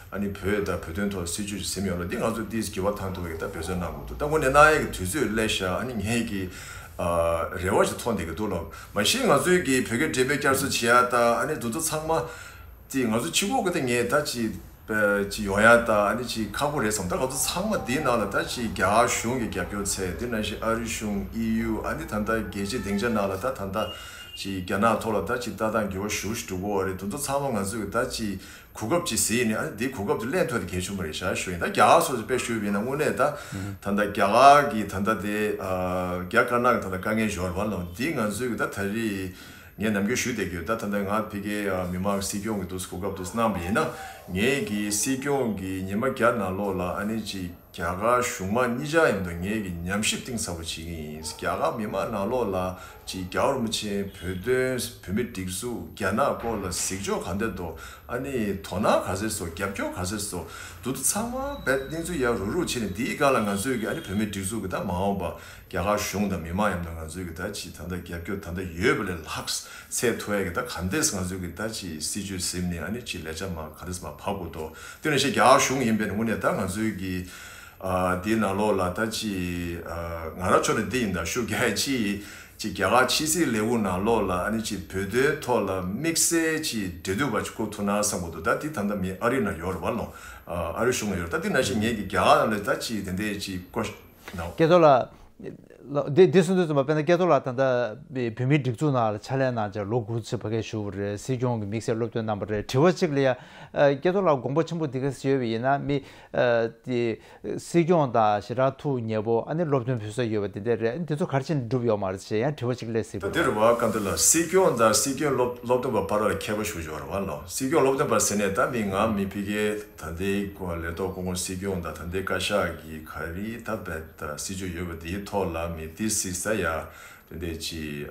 ཨ་ནི་བོད་དང་བོད་དོན་ཐོག་སྲིད་ཇུས་ཟིན་ཡོད་ལ། འདི་ང་ཚོ་འདི་འགྱུར་བ་བཏང་ཐུབ་པའི་ད་འབད་བརྩོན་གནང་དགོས་འདུག་ད་དངོས་གནས་གནང་ཡས་ཀྱི་དུས་ཚོད་སླེབས་ཤག་ཨ་ནི་ངས་ཀྱི་ཨ་རེ་བ་ཞིག་མཐོང་བསྡད་ཀྱི་འདུག་ལ། མ་གཞི་ང་ཚོའི་གི་བོད་སྐད་འགྲེམས་སྤེལ་བསྐྱར་གསོ་བྱེད་ཡ་ད་ཨ་ནི་འདི་ཚོ་ཚང་མ་དེ་ང་ཚོ་ཕྱི་ལོགས་ཀྱི་ད་ངས་ད་ཅི་ཅི་ཡོང་ཡ་ད་ཨ་ནི་ཅི་ཁག་པོ་རེད་བསམ། ད་ང་ཚོ་ཚང་མ་འདིའི་ནང་ལ་ད་ཅི་རྒྱ་གར་གཞུང་གི་རྒྱབ་སྐྱོར་ཚད། དེ་ནང་བཞིན་ཨ་རི་གཞུང་ཨི་ཡུ་ཨ་ནི་ད་ལྟ་རྒྱལ་སྤྱིའི་སྡིངས་ཆ་ནང་ལ་ད་ད་ལྟ་ཅི་རྒྱ་ནག་ཐོག་ལ་ད་ཅི་ལྟ་སྟངས་འགྱུར་བ་ཞེ་པོ་ཞིག་འགྲོ་གི་ཡོད་རེད། འདི་ཚོ་ཚང་མ་ང་ཚོས་ད་ཅི་གོ་སྐབས་ཅིག་ཟིན་ནས་ཨ་ནི་འདིའི་གོ་སྐབས་དེ་ལེན་ཐུབ་དེ་གལ་ཆེན་པོ་རེད་ཤག་ཞུ་ཡིན། ད་རྒྱ་གར་སོགས་སུ་དཔེ་ཞུས་པ་ཡིན་ན་དངོས་གནས་ད་ད་ལྟ་རྒྱ་གར་གྱི་ད་ལྟ་དེ་ཨ་རྒྱ་དཀར་ནག་གི་ད་ལྟ་དཀའ་ངལ་ཞོར་བ་ལ་འདི་ང་ཚོས་གི་ད་ད་རེས་ངས་ནམ་རྒྱུན་ཞུས་བསྡད་ཀྱི་ཡོད། ད་ད་ལྟ་ང་ཕ་གིའི་ཨ་མི་མང་སྲིད་སྐྱོང་གི་འདུག་གོ་སྐབས་འདུག་གནང་བ་ཡིན་ན་ངས་གི་སྲིད་སྐྱོང་གི་ཉི་མ་བརྒྱ་ནང་ལོགས་ལ་ཨ་ནི་ཅིག་རྒྱ་གར་གཞུང་མང་གཉིས་ཆ་མཉམ་དུ་ངས་གི་ཉམས་ཞིབ་གཏིང་ཟབ་པོ་བྱེད་ཀྱི་ཡིན། རྒྱ་གར་མི་མང་ནང་ལོགས་ལ་ཅིག་རྒྱལ་བ་རིན་པོ་ཆེ་བོད་དོན་བོད་མི་སྒྲིག་འཛུགས་རྒྱ་ནག་སྐོར་ལ་གཟིགས་ཕྱོགས་ག་འདྲ་འདུག་ཨ་ནི་དོ་སྣང་ག་ཚད་སོ་རྒྱབ་སྐྱོར་ག་ཚད་སོ་འདུག་ཚང་མ་བེད་གནས་ཚུལ་ཡར་རུག་རུག་བྱས་ནས་འདིའི་སྒང་ལ་ང་ཚོས་གི་ཨ་ནི་བོད་མི་སྒྲིག་འཛུགས་གི་ད་མ་འོངས་པ་རྒྱ་གར་གཞུང་དང་མི་མང་མཉམ་དུ་ང་ཚོས་གི་ད་ཅིག་ད་ལྟ་རྒྱབ་སྐྱོར་ད་ལྟ་ཡོད་པ་ལས་ལྷག་ཚད་མཐོ་ཡ་གི་ད་ག་འདྲས་ང་ཚོས་གི་ད་ཅིག་སྲིད་ཇུས་ཟིན་ནས་ཨ་ནི་ཅིག་ལས་བྱ་མ་ག་འདྲས་མ་ཕབ་དགོས་དོ། དེ་ནས་ཤེས་རྒྱ་གར་གཞུང་ཡིན་པའི་ངོས་ནས་ད་ང་ཚོས་གི་ཨ་འདི་ནང་ལོགས་ལ་ད་ཅི་ཨ་ང་རང་ཕྱོགས་ནས་འདི་ཡིན་ད་ཤུགས་རྒྱག་ཡ་ཅི་ཅི་རྒྱ་གར་ཕྱི་སྲིད་ལས་ཁུངས་ནང་ལོགས་ལ་ཨ་ནི་ཅི་བོད་དོན་ཐོག་ལ་དམིགས་བསལ་ཅི་འབྲེལ་མཐུད་པ་ཅིག་བསྐོ་ཐུབ་ན་བསམ་གི་འདུག་ད་འདི་ད་ལྟ་མི་ཨ་རི་ནང་ཡོད་རེད་བ་ལོ། ཨ་རི་གཞུང་ལ་ཡོད་རེད། ད་འདི་ནང་བཞིན་ངས་ཀྱི་རྒྱ་གར་ནང་ལ་ད་ཅི་དེ་འདྲའི་ཅི་བསྐོ་ནའོ། སྐལ་རྡོར་ལགས། འདི་འདི་གསུང་དུས་ཙམ་པ་དཔེར་ན་སྐལ་རྡོར་ལགས་ད་ལྟ་བོད་མིའི་སྒྲིག་འཛུགས་ནང་ལ་ཕྱག་ལས་གནང་བྱས་ལོ་དགུ་ཙམ་ཕ་གིར་བཞུགས་པ་རེད། སྲིད་སྐྱོང་གི་དམིགས་བསལ་སློབ་སྟོན་གནང་བ་རེད། དྲི་བ་གཅིག་ལ་ཡ། སྐལ་རྡོར་ལགས་དགོངས་པ་ཆེན་པོ་འདི་ག་ཡོད་པ་ཡིན་ན་མི། དེ། སྲིད་སྐྱོང་དང་ཞེ་དྲག་ཐུགས་མཉེས་པོ་ཨ་ནི་སློབ་སྟོན་ཕུལ་ས་ཡོད་པ་དེ་འདྲ་རེད། འདི་ཚོ་ག་རེ་བྱས་ནས་འགྲུབ་ཡོད་མ་རེད་ཅེས་ཡང་དྲི་བ་གཅིག་སླེབས་སྲིད་པ་རེད། དེ་རེད་བ། སྐལ་རྡོར་ལགས་སྲིད་སྐྱོང་དང་སྲིད་སྐྱོང་སློབ་སློབ་སྟོན་པ་བར་ལ་ཁྱད་པར་ཞེ་པོ་ཅིག་ཡོད་རེད་བ་ལོ། སྲིད་སྐྱོང་སློབ་སྟོན་པ་ཟེར་ནས་ད་མི་ང་མི་ཕ་གིའི་ད་ལྟའི་ལས་ཐོག་སྐུ་ངོ་སྲིད་སྐྱོང་དང་ད་ལྟའི་བཀའ་ཤག་གི་ག་རེ་ད་བེད་སྲིད་ཇུས་ཡོད་པ་དེའི་ཐོག་ལ་མི་དེ་སྲིད་ས་ཡ་དེ་འདྲས་ཅི་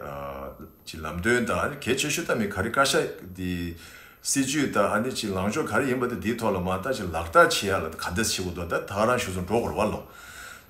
ཅི་ལམ་སྟོན་དང་གལ་ཆེ་ཤོས་ད་མི་ག་རེ་བཀའ་ཤག་དེ། སྲིད་ཇུས་དང་ཨ་ནི་ཅིག་ལངས་ཕྱོགས་ག་རེ་ཡིན་པ་དེ་འདིའི་ཐོག་ལ་མ་ལྟ་ཅིག་ལག་བསྟར་བྱེད་ཡ་ལ་ག་འདྲས་བྱེད་དགོས་འདུག་ད་ད་ག་རང་ཞུ་ཚོ་འགྲོ་དགོས་རེད་བ་ལོ།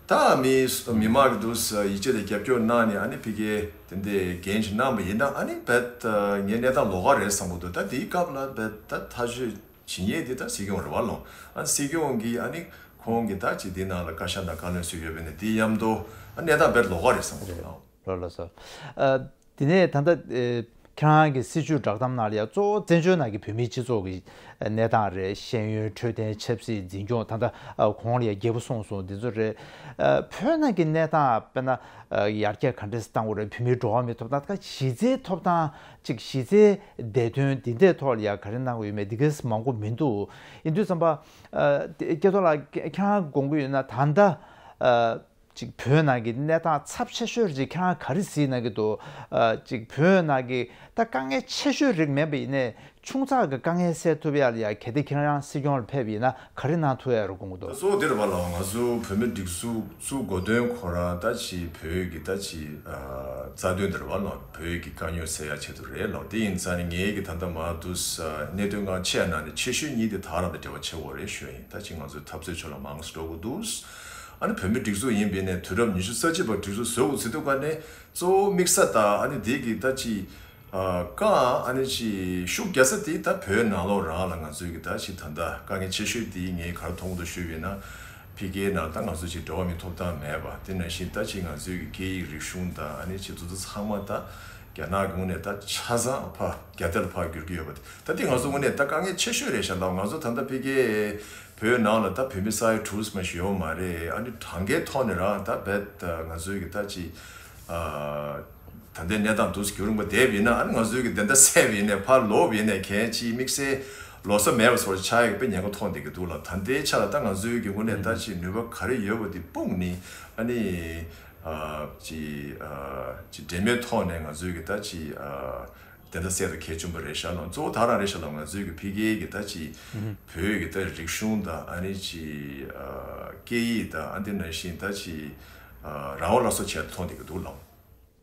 ད་མི་མི་མང་གི་འདུག་ཡིད་ཆེས་དང་རྒྱབ་སྐྱོར་གནང་ནས་ཨ་ནི་ཕ་གིའི་དེ་འདྲའི་འགན་ཞིག་གནང་བ་ཡིན་ན་ཨ་ནི་བེད་ངའི་གནས་སྟངས་ལོགས་ཀ་རེད་བསམ་གྱི་འདུག་ད་དེའི་སྐབས་ལ་བེད་ད་ཐག་གཅོད་བྱེད་མཁན་དེ་ད་སྲིད་སྐྱོང་རེད་བ་ལོ། ཨ་ནི་སྲིད་སྐྱོང་གིས་ཨ་ནི་ཁོང་གིས་ད་ཅིག་དེའི་ནང་ལ་བཀའ་ཤག་དང་བཀའ་བློན་སུ་ཡོད་པ་ཡིན་ན་དེའི་མཉམ་དུ་ཨ་གནས་སྟངས་བེད་ལོགས་ཀ་རེད་བསམ་གྱི་འདུག་ལགས་སོ། ཨ། དེ་ནས་ད་ལྟ་ཨེ་ཁྱེད་རང་གི་སྲིད་བྱུས་བསྒྲགས་གཏམ་ནང་ལ་ཡང་གཙོ་བོ་བཙན་བྱོལ་ནང་གི་བོད་མིའི་སྤྱི་ཚོགས་ཀྱི་གནས་སྟངས་རེད། ཤེས་ཡོན་འཕྲོད་བསྟེན་ཆབ་སྲིད་འཛིན་སྐྱོང་ད་ལྟ་ཨ་གོང་ལ་ཡང་རྒྱལ་པོ་གསུངས་སོང་འདི་ཚོ་རེད། ཨ་བོད་ནང་གི་གནས་སྟངས་དཔེར་ན་ཨ་ཡར་རྒྱས་ག་འདྲས་བཏང་དགོས་རེད། བོད་མིའི་འགྲོ་བ་མིའི་ཐོབ་ཐང་ད་གཞི་རྩའི་ཐོབ་ཐང་ཅིག་གཞི་རྩའི་བདེ་དོན་འདི་འདྲའི་ཐོག་ལ་ཡང་ག་རེ་གནང་དགོས་ཡོད་མེད་འདི་གས་མང་པོ་མི་འདུག་ཡིན་དུས་ཙམ་པ་ཨ་སྐལ་རྡོར་ལགས་ཁྱེད་རང་དགོངས་ཀྱི་ཡོད་ན་ད་ལྟ་ཨ། ཅིག་བོད་ནང་གི་གནས་སྟངས་ཚབས་ཆེ་ཤོས་ཅིག་ཁྱེད་རང་ག་རེ་གཟིགས་གནང་གི་འདུག་ཨ། ཅིག་བོད་ནང་གི་ད་དཀའ་ངལ་ཆེ་ཤོས་རིགས་མིན་པ་ཡིན་ནའི་ཆུང་ཙག་གི་དཀའ་ངལ་སེལ་ཐུབ་ཡ་ལ་ཡ་གལ་ཏེ་ཁྱེད་རང་སྲིད་སྐྱོང་ལ་ཕེབས་པ་ཡིན་ན་ག་རེ་གནང་ཐུབ་ཡ་རེད་དགོངས་ཀྱི་འདུག་གཙོ་བོ་དེ་རེད་པ་ལགས། ང་ཚོ་བོད་མི་སྒྲིག་འཛུགས་བཙུགས་འགོ་དོན་ཁོ་རང་ད་ཅིག་བོད་ཀྱི་ད་ཅིག་ཨ། རྩ་དོན་དེ་རེད་པ་ལགས། བོད་ཀྱི་དཀའ་རྙོག་སེལ་ཡ་ཆེད་དུ་རེད་ལགས། དེ་ཡིན་ཙང་ནི་ངས་ཀྱི་ད་ལྟ་མར་འདུག་སེ་གནད་དོན་འགངས་ཆེ་བ་ནང་ནས་ཆེ་ཤོས་གཉིས་དེ་ད་རང་དང་འབྲེལ་བ་ཆེ་བོ་རེད་ཞུ་ཡ་ཡིན། ད་ཅིག་ང་ཚོའི་འཐབ་རྩོད་ཕྱོགས་ལ་མང་ཙམ་འགྲོ་དགོས་འདུག་ཨ་ནི་བོད་མི་སྒྲིག་འཛུགས་ཡིན་པའི་ནས་དུས་རབས་ཉི་ཤུ་རྩ་གཅིག་པ་སྒྲིག་འཛུགས་བཟོ་དགོས་ཟེར་དུས་ཀ་ནས་གཙོ་བོ་དམིགས་ས་དང་ཨ་ནི་དེ་གི་ད་ཅིག་ཨ། རྐང་ཨ་ནི་ཅིག་ཤུགས་རྒྱག་ས་དེ་ད་བོད་ནང་ལོགས་རང་ལ་ང་ཚོའི་གི་ད་ཅིག་ད་ལྟ་དཀའ་ངལ་ཆེ་ཤོས་དེ་ངས་ག་རེ་མཐོང་གི་འདུག་ཞུས་པ་ཡིན་ན། ཕ་གིའི་ནང་ད་ང་ཚོ་ཅིག་འགྲོ་བ་མིའི་ཐོབ་ཐང་མེད་པ། དེ་ནང་བཞིན་ད་ཅིག་ང་ཚོའི་གི་སྐད་ཡིག་རིག་གཞུང་དང་ཨ་ནི་ཅིག་དེ་ཚོ་ཚང་མ་ད་རྒྱ་ནག་གི་ངོས་ནས་ད་ཆ་ཚང་ཕར་རྒྱ་སྡེ་ལ་ཕར་བསྒྱུར་གྱི་ཡོད་པ་དེ། ད་དེ་ང་ཚོ་ངོས་ནས་ད་དཀའ་ངལ་ཆེ་ཤོས་རེད་ཤག་ལགས། ང་ཚོ་ད་ལྟ་ཕ་གིའི་བོད་ནང་ལ་ད་བོད་མི་ས་ཡ་དྲུག་ཙམ་ཞིག་ཡོད་མ་རེད། ཨ་ནི་གྲངས་ཀའི་ཐོག་ནས་རང་ད་རྦད་ང་ཚོའི་གི་ད་ཅིག་ཨ། ད་ལྟའི་གནས་སྟངས་འདུག་སེ་རྒྱུན་རིང་པོ་བསྡད་པ་ཡིན་ན། ཨ་ནི་ང་ཚོའི་གི་དེ་འདྲ་བསྡད་པ་ཡིན་ནའི་ཕར་ལོག་པ་ཡིན་ནའི་གལ་ཆེའི་དམིགས་བསལ་ལོགས་ས་མེད་པ་བཟོ་འདྲ་ཆགས་ཡག་དཔེ་ཉེན་ཁ་མཐོང་བསྡད་ཀྱི་འདུག་ལགས། ད་ལྟའི་ཆ་ལ་ད་ང་ཚོའི་གི་ངོས་ནས་ད་ཅིག་ནུས་པ་ག་རེ་ཡོད་པ་དེ་སྤུངས་ནས་ཨ་ནི་ཨ། ཅིག་ཨ། ཅིག་འབྲེལ་མོལ་ཐོག་ནས་ང་ཚོའི་གི་ད་ཅིག་ཨ། དེ་འདྲ་སེལ་ཐབས་གལ་ཆེན་པོ་རེད་ཤག་ལགས། གཙོ་བོ་ད་རང་རེད་ཤག་ལགས། ང་ཚོའི་གི་ཕ་གིའི་གི་ད་ཅིག་བོད་ཀྱི་ད་རིག་གཞུང་དང་ཨ་ནི་ཅིག་ཨ། སྐད་ཡིག་དང་ཨ་འདི་ནང་བཞིན་ད་ཅིག་ཨ། རང་དབང་སླར་གསོ་བྱས་མཐོང་བསྡད་ཀྱི་འདུག་ལགས།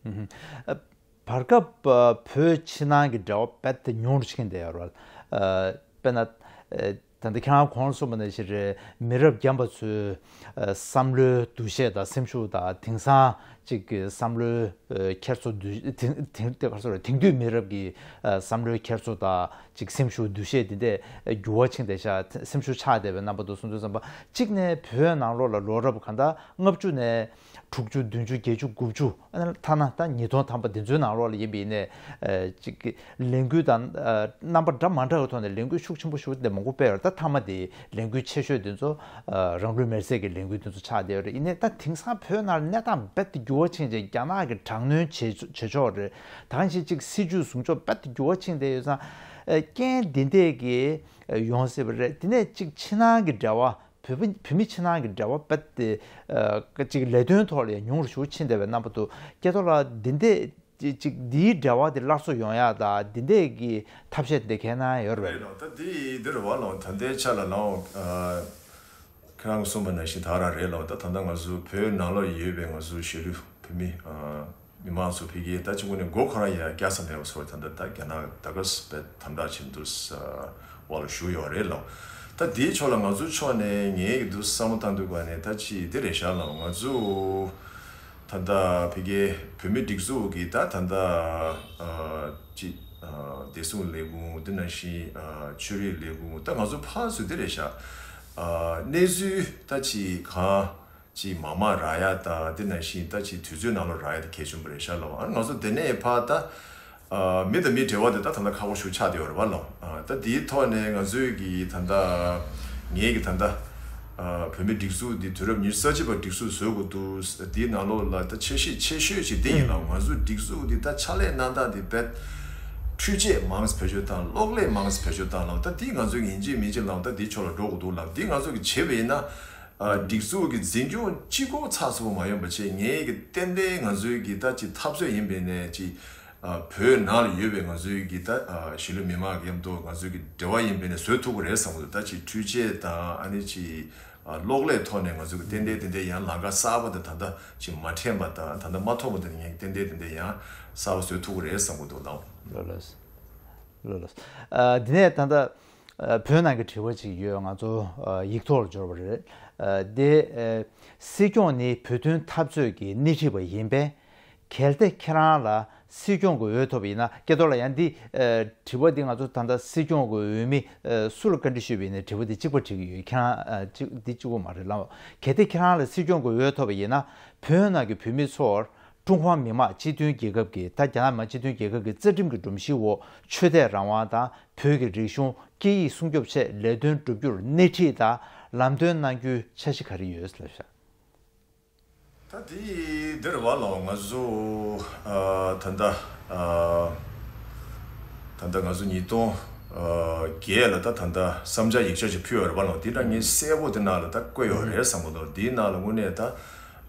ཨ། བར་སྐབས་ཨ། བོད་ཕྱི་ནང་གི་འབྲེལ་བ་རྦད་དེ་ཉུང་རུ་ཕྱིན་བསྡད་ཡོད་རེད། ཨ། དཔེར་ན་ཨ། ད་ལྟ་ཁྱེད་རང་གོང་ལ་གསུངས་པ་ནང་བཞིན་རེད། མི་རབས་རྒན་པ་ཚོའི་ཨ། བསམ་བློའི་འདུ་ཤེས་དང་སེམས་ཤུགས་དང་དེང་སང་ཅིག་གི་བསམ་བློའི་ཨ། འཁྱེར་སོ་འདུ་དེང་དེང་དེ་ག་སོ་རེད། དེང་དུས་མི་རབས་ཀྱི་ཨ། བསམ་བློའི་འཁྱེར་སོ་དང་ཅིག་སེམས་ཤུགས་འདུ་ཤེས་དེ་འདྲས་འགྱུར་བ་ཕྱིན་བསྡད་ཤག་སེམས་ཤུགས་ཆག་བསྡད་པའི་རྣམ་པ་འདུག་གསུངས་དུས་ཙམ་པ་གཅིག་ནས་བོད་ནང་ལོགས་ལ་ལོ་རབས་གང་ལྟར་ལྔ་བཅུ་ནས་དྲུག་ཅུ་བདུན་ཅུ་བརྒྱད་ཅུ་དགུ་བཅུ། ཨ་ནི་ཐ་ན་ད་ཉིས་སྟོང་ཐམ་པ་འདི་ཚོའི་ནང་ལོགས་ལ་ཡིན་པ་ཡིན་ནའི་ཨ། ཅིག་གི་ལས་འགུལ་དང་ཨ། རྣམ་པ་འདྲ་མ་འདྲ་བའི་ཐོག་ནས་ལས་འགུལ་ཤུགས་ཆེན་པོ་ཞིག་དེ་མང་པོ་སྤེལ་ཡོད་རེད། ད་མཐའ་མ་དེ་ལས་འགུལ་ཆེ་ཤོས་དེ་ཚོ་ཨ། རང་ལུས་མེར་སྲེག་གི་ལས་འགུལ་དེ་ཚོ་ཆགས་བསྡད་ཡོད་རེད། ཡིན་ནའི་ད་དེང་སང་བོད་ནང་ལ་གནས་སྟངས་རྦད་དེ་འགྱུར་བ་ཕྱིན་ཅིང་རྒྱ་ནག་གི་དྲག་གནོན་བྱེད་བྱེད་ཕྱོགས་རེད། ད་ག་ནང་བཞིན་ཅིག་སྲིད་ཇུས་བཟུང་ཕྱོགས་རྦད་དེ་འགྱུར་བ་ཕྱིན་བསྡད་ཡོད་ཙང་ཨ། རྐྱེན་འདི་འདྲས་ཀྱིས་ཡོང་སྲིད་པ་རེད། དེ་ནས་ཅིག་ཕྱི་ནང་གི་འབྲེལ་བ། བོད་པ་བོད་མི་ཕྱི་ནང་གི་འབྲེལ་བ་རྦད་དེ་ཨ། ཅིག་ལས་དོན་ཐོག་ལ་ཡང་ཉུང་རུ་ཞེ་པོ་ཕྱིན་བསྡད་པའི་རྣམ་པ་འདུག་སྐལ་རྡོར་ལགས། འདི་འདྲས་ཅིག་ཅིག་འདིའི་འབྲེལ་བ་དེ་སླར་གསོ་ཡོང་ཡག་དང་འདི་འདྲས་ཀྱི་ཐབས་ཤེས་འདི་གལ་གནང་ཡོད་རེད་པས། རེད་ལགས། ད་འདི་འདི་རེད་པ་ལགས། ད་ལྟའི་ཆ་ལ་ལགས། ཨ། ཁྱེད་རང་གིས་གསུངས་པ་ནང་བཞིན་ད་རང་རེད་ལགས། ད་ད་ལྟ་ང་ཚོ་བོད་ནང་ལོགས་ཡོད་པའི་ང་ཚོ་གཞིས་ལུས་བོད་མི་ཨ། མི་མང་ཚོ་ཕ་གིའི་ད་ཅིག་ངོས་ནས་མགོ་ཁོ་རང་ཡང་བཀྱག་ས་མེད་པ་བཟོ་ད་ལྟ་ད་རྒྱ་ནག་ད་ག་སེ་དམ་དྲག་བྱེད་འདུག་ས་བ་ལ་བཞུགས་ཡོད་རེད་ལགས། ད་དེའི་ཕྱོགས་ལ་ང་ཚོའི་ཕྱོགས་ནས་ངས་ཀྱི་འདུག་བསམ་བློ་བཏང་དུས་ག་ནས་ད་ཅིག་འདི་རེད་ཤག་ལགས། ང་ཚོ་ད་ལྟ་ཕ་གིའི་བོད་མི་སྒྲིག་འཛུགས་ཀྱི་ད་ད་ལྟ་ཨ། ཅིག་ཨ། བདེ་སྲུང་ལས་ཁུངས་དེ་ནང་བཞིན་ཨ། ཆོས་རིག་ལས་ཁུངས་ད་ང་ཚོ་ཕར་ཚུར་འདི་རེད་ཤག་ཨ། གནས་ཚུལ་ད་ཅིག་གང་ཅིག་མང་མང་རག་ཡ་དང་དེ་ནང་བཞིན་ད་ཅིག་དུས་ཚོད་ནང་ལོགས་རག་ཡ་དེ་གལ་ཆེན་པོ་རེད་ཤག་ལགས། ཨ། ང་ཚོ་དེ་ནས་ཕར་ད་ཨ། མི་དང་མི་འབྲེལ་བ་དེ་ད་ད་ལྟ་ཁག་པོ་ཞེ་པོ་ཆགས་བསྡད་ཡོད་རེད་པ་ལགས། ཨ། ད་དེའི་ཐོག་ནས་ང་ཚོའི་གི་ད་ལྟ་ངའི་གི་ད་ལྟ་ཨ། བོད་མི་སྒྲིག་འཛུགས་འདི་དུས་རབས་ཉི་ཤུ་རྩ་གཅིག་པ་སྒྲིག་འཛུགས་བཟོ་དགོས་འདུག་འདིའི་ནང་ལོགས་ལ་ད་འཆར་གཞི་ཆེ་ཤོས་ཅིག་དེ་ཡིན་ལགས། ང་ཚོའི་སྒྲིག་འཛུགས་འདི་ད་ཕྱག་ལས་གནང་སྟངས་འདི་རྦད་འཕྲུལ་ཆས་མང་ཙམ་བེད་སྤྱོད་བཏང་། གློག་ཀླད་མང་ཙམ་བེད་སྤྱོད་བཏང་ལགས། ད་འདི་ང་ཚོའི་ཡིན་གཅིག་མིན་གཅིག་ལགས། ད་འདིའི་ཕྱོགས་ལ་འགྲོ་དགོས་འདུག་ལགས། འདི་ང་ཚོ་གི་བྱེད་པ་ཡིན་ན། ཨ། སྒྲིག་འཛུགས་ཀྱི་འཛིན་སྐྱོང་གཅིག་པོ་ཚགས་ཚུད་པོ་མ་ཡོང་པ་བྱས། ངས་ཀྱི་ཏན་ཏན་ང་ཚོའི་གི་ད་ཅིག་འཐབ་རྩོད་ཡིན་པས་ནས་ཅིག་ཨ། བོད་ནང་ལ་ཡོད་པའི་ང་ཚོའི་གི་ད་ཨ། གཞིས་ལུས་མི་མང་གི་མཉམ་དུ་ང་ཚོའི་གི་འབྲེལ་བ་ཡིན་པས་ནས་བཟོ་ཐུབ་ཀྱི་རེད་བསམ་གྱི་འདུག་ད་ཅིག་འཕྲུལ་ཆས་དང་ཨ་ནི་ཅིག་ཨ། གློག་ཀླད་ཐོག་ནས་ང་ཚོའི་གི་ཏན་ཏན་ཏན་ཏན་ཡང་ལམ་ཁ་གསར་པ་དང་ད་ལྟ་ཅིག་མ་འཕྲད་པ་དང་ད་ལྟ་མ་ཐོན་པ་དེ་ངས་ཏན་ཏན་ཏན་ཏན་ཡང་གསར་པ་བཟོ་ཐུབ་ཀྱི་རེད་བསམ་གྱི་འདུག་ལགས། ལགས་ལགས། ལགས་ལགས། ཨ། འདི་ནས་ད་ལྟ་ཨ། བོད་ནང་གི་དྲི་བ་ཅིག་ཡོད། ང་ཚོ་ཨ། ཡིག་ཐོག་ལ་འབྱོར་བ་རེད། ཨ། དེ་ཨ། སྲིད་སྐྱོང་ནི་བོད་དོན་འཐབ་རྩོད་ཀྱི་སྣེ་ཁྲིད་པ་ཡིན་པས། གལ་ཏེ་ཁྱེད་རང་ལ་སྲིད་སྐྱོང་གི་འོས་ཐོབ་པ་ཡིན་ན། སྐལ་རྡོར་ལགས། ཡང་འདི་ཨ། དྲི་བ་འདི་ང་ཚོ་ད་ལྟ་སྲིད་སྐྱོང་གི་འོས་མི་ཨ། སུ་ལ་བཀའ་འདྲི་ཞུས་པ་ཡིན་ནའི་དྲི་བ་འདི་གཅིག་པ་དྲི་གི་ཡོད། ཁྱེད་རང་ཨ། གཅིག་འདི་གཅིག་པོ་མ་རེད་ལགས། གལ་ཏེ་ཁྱེད་རང་ལ་སྲིད་སྐྱོང་གི་འོས་ཐོབ་པ་ཡིན་ན། བོད་ནང་གི་བོད་མི་ཚོར་ཀྲུང་ཧྭ་མི་དམངས་སྤྱི་མཐུན་རྒྱལ་ཁབ་ཀྱི་ད་རྒྱ་ནག་མི་དམངས་སྤྱི་མཐུན་རྒྱལ་ཁབ་ཀྱི་རྩ་ཁྲིམས་ཀྱི་སྒྲོམ་གཞིའི་འོག་ཆོས་དད་རང་དབང་དང་བོད་ཀྱི་རིག་གཞུང་སྐད་ཡིག་སྲུང་སྐྱོབ་ཆེད་ལས་དོན་བསྒྲུབ་རྒྱུར་སྣེ་ཁྲིད་དང་ལམ་སྟོན་གནང་རྒྱུའི་འཆར་གཞི་ག་རེ་ཡོད་ལབ་ཤག་ད་དེ་འདི་རེད་པ་ལགས། ང་ཚོ་ཨ། ད་ལྟ་ཨ། ད་ལྟ་ང་ཚོ་ཉིས་སྟོང་ཨ། བརྒྱད་ལ་ད་ད་ལྟ་བསམ་འཆར་ཡིག་ཆ་ཞིག་ཕུལ་ཡོད་རེད་པ་ལགས། འདི་འདྲ་ངས་གསལ་པོ་དེ་ནང་ལ་ད་བཀོད་ཡོད་རེད་བསམ་གྱི་འདུག་འདིའི་ནང་ལ་དངོས་གནས་ད་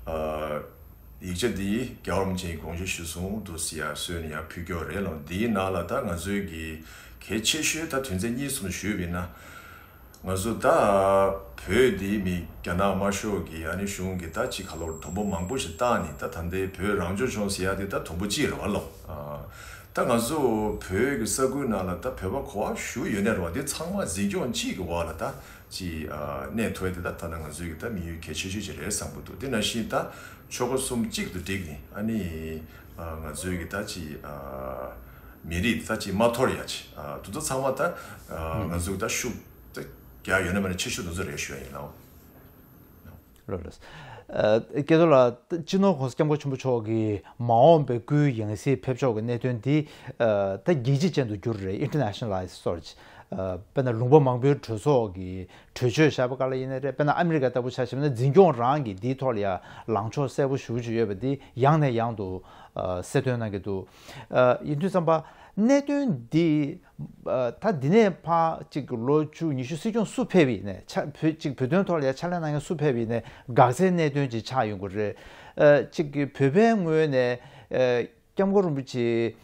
ཡིག་ཆ་འདི་རྒྱལ་བ་རིན་པོ་ཆེའི་དགོངས་གཞི་གཞིར་བཟུང་དུ་ཡར་བཟོས་ནས་ཡར་ཕུལ་རྒྱུ་རེད་ལ། འདིའི་ནང་ལ་ད་ང་ཚོའི་གི་གལ་ཆེ་ཤོས་ད་དོན་ཚན་གཉིས་གསུམ་ཞུས་པ་ཡིན་ན། ང་ཚོ་ད་བོད་འདི་མི་རྒྱ་ནག་དམར་ཤོག་གི་ཨ་ནི་གཞུང་གི་ད་ཅིག་ག་ལོར་དུམ་བུ་མང་པོ་ཞིག་བཏང་ནས། ད་ད་ལྟའི་བོད་རང་སྐྱོང་ལྗོངས་ཟེར་ཡ་དེ་ད་དུམ་བུ་གཅིག་རེད་བ་ལོ། ད་ང་ཚོ་བོད་ཀྱི་ས་ཁུལ་ནང་ལ་ད་བོད་པ་ག་པར་བཞུགས་ཡོད་ནའི་རེད་བ། འདི་ཚང་མ་འཛིན་སྐྱོང་གཅིག་གི་འོག་ལ་ད་ཅིག་གནས་ཐུབ་ཡ་དེ་ད་ད་ལྟ་ང་ཚོའི་གི་ད་དམིགས་ཡུལ་གལ་ཆེ་ཤོས་ཅིག་རེད་བསམ་གྱི་འདུག་དེ་ནང་བཞིན་ད་ཆོལ་ཁ་གསུམ་གཅིག་ཏུ་བསྒྲིལ་ནས་ཨ་ནི་ང་ཚོའི་གི་ད་ཅིག་མི་རིགས་ད་ཅིག་མ་འཐོར་ཡ་ཅིག་དེ་ཚོ་ཚང་མ་ད་ང་ཚོའི་ད་ཤུགས་ད་རྒྱག་ཡོད་ན་མེད་ན་ཆེ་ཤོས་དེ་ཚོ་རེད་ཞུ་ཡ་ཡིན་ལགས། ལགས་ལགས། ཨ། སྐལ་རྡོར་ལགས། སྤྱི་ནོར་༸གོང་ས་༸སྐྱབས་མགོན་ཆེན་པོ་མཆོག་གི་མ་འོངས་པའི་སྐུའི་ཡང་སྲིད་ཕེབས་ཕྱོགས་ཀྱི་གནད་དོན་འདི། ཨ། ད་རྒྱལ་སྤྱི་ཅན་དུ་གྱུར་རེད། Internationalized སོར། ཨ། དཔེར་ན་ལུང་པ་མང་པོའི་གྲོས་ཚོགས་ཀྱི་གྲོས་ཆོད་བཞག་པ་ག་ལ་ཡིན་ནའི་རེད། དཔེར་ན་ཨ་མི་རི་ཀ་ལྟ་བུ་ཆ་བཞག་ན་འཛིན་སྐྱོང་རང་གིས་འདིའི་ཐོག་ལ་ཡང་ལངས་ཕྱོགས་གསལ་པོ་ཞེ་པོ་ཅིག་ཡོད་པ་འདི་ཡང་ནས་ཡང་དུ། ཨ། གསལ་སྟོན་གནང་གི་འདུག་ཨ། ཡིན་དུས་ཙམ་པ་གནད་དོན་འདི། ཨ། ད་འདི་ནས་ཕར་གཅིག་ལོ་བཅུ་ཉི་ཤུ་སྲིད་སྐྱོང་སུ་ཕེབས་ཡིན་ནའི་ཆ་བོད་གཅིག་བོད་དོན་ཐོག་ལ་ཡ་ཕྱག་ལས་གནང་མཁན་སུ་ཕེབས་ཡིན་ནའི་འགག་རྩའི་གནད་དོན་ཅིག་ཆགས་ཡོང་གི་རེད། ཨ། གཅིག་གི་བོད་པའི་ངོས་ནས། ཨ། སྐྱབས་མགོན་རིན་པོ་ཆེ་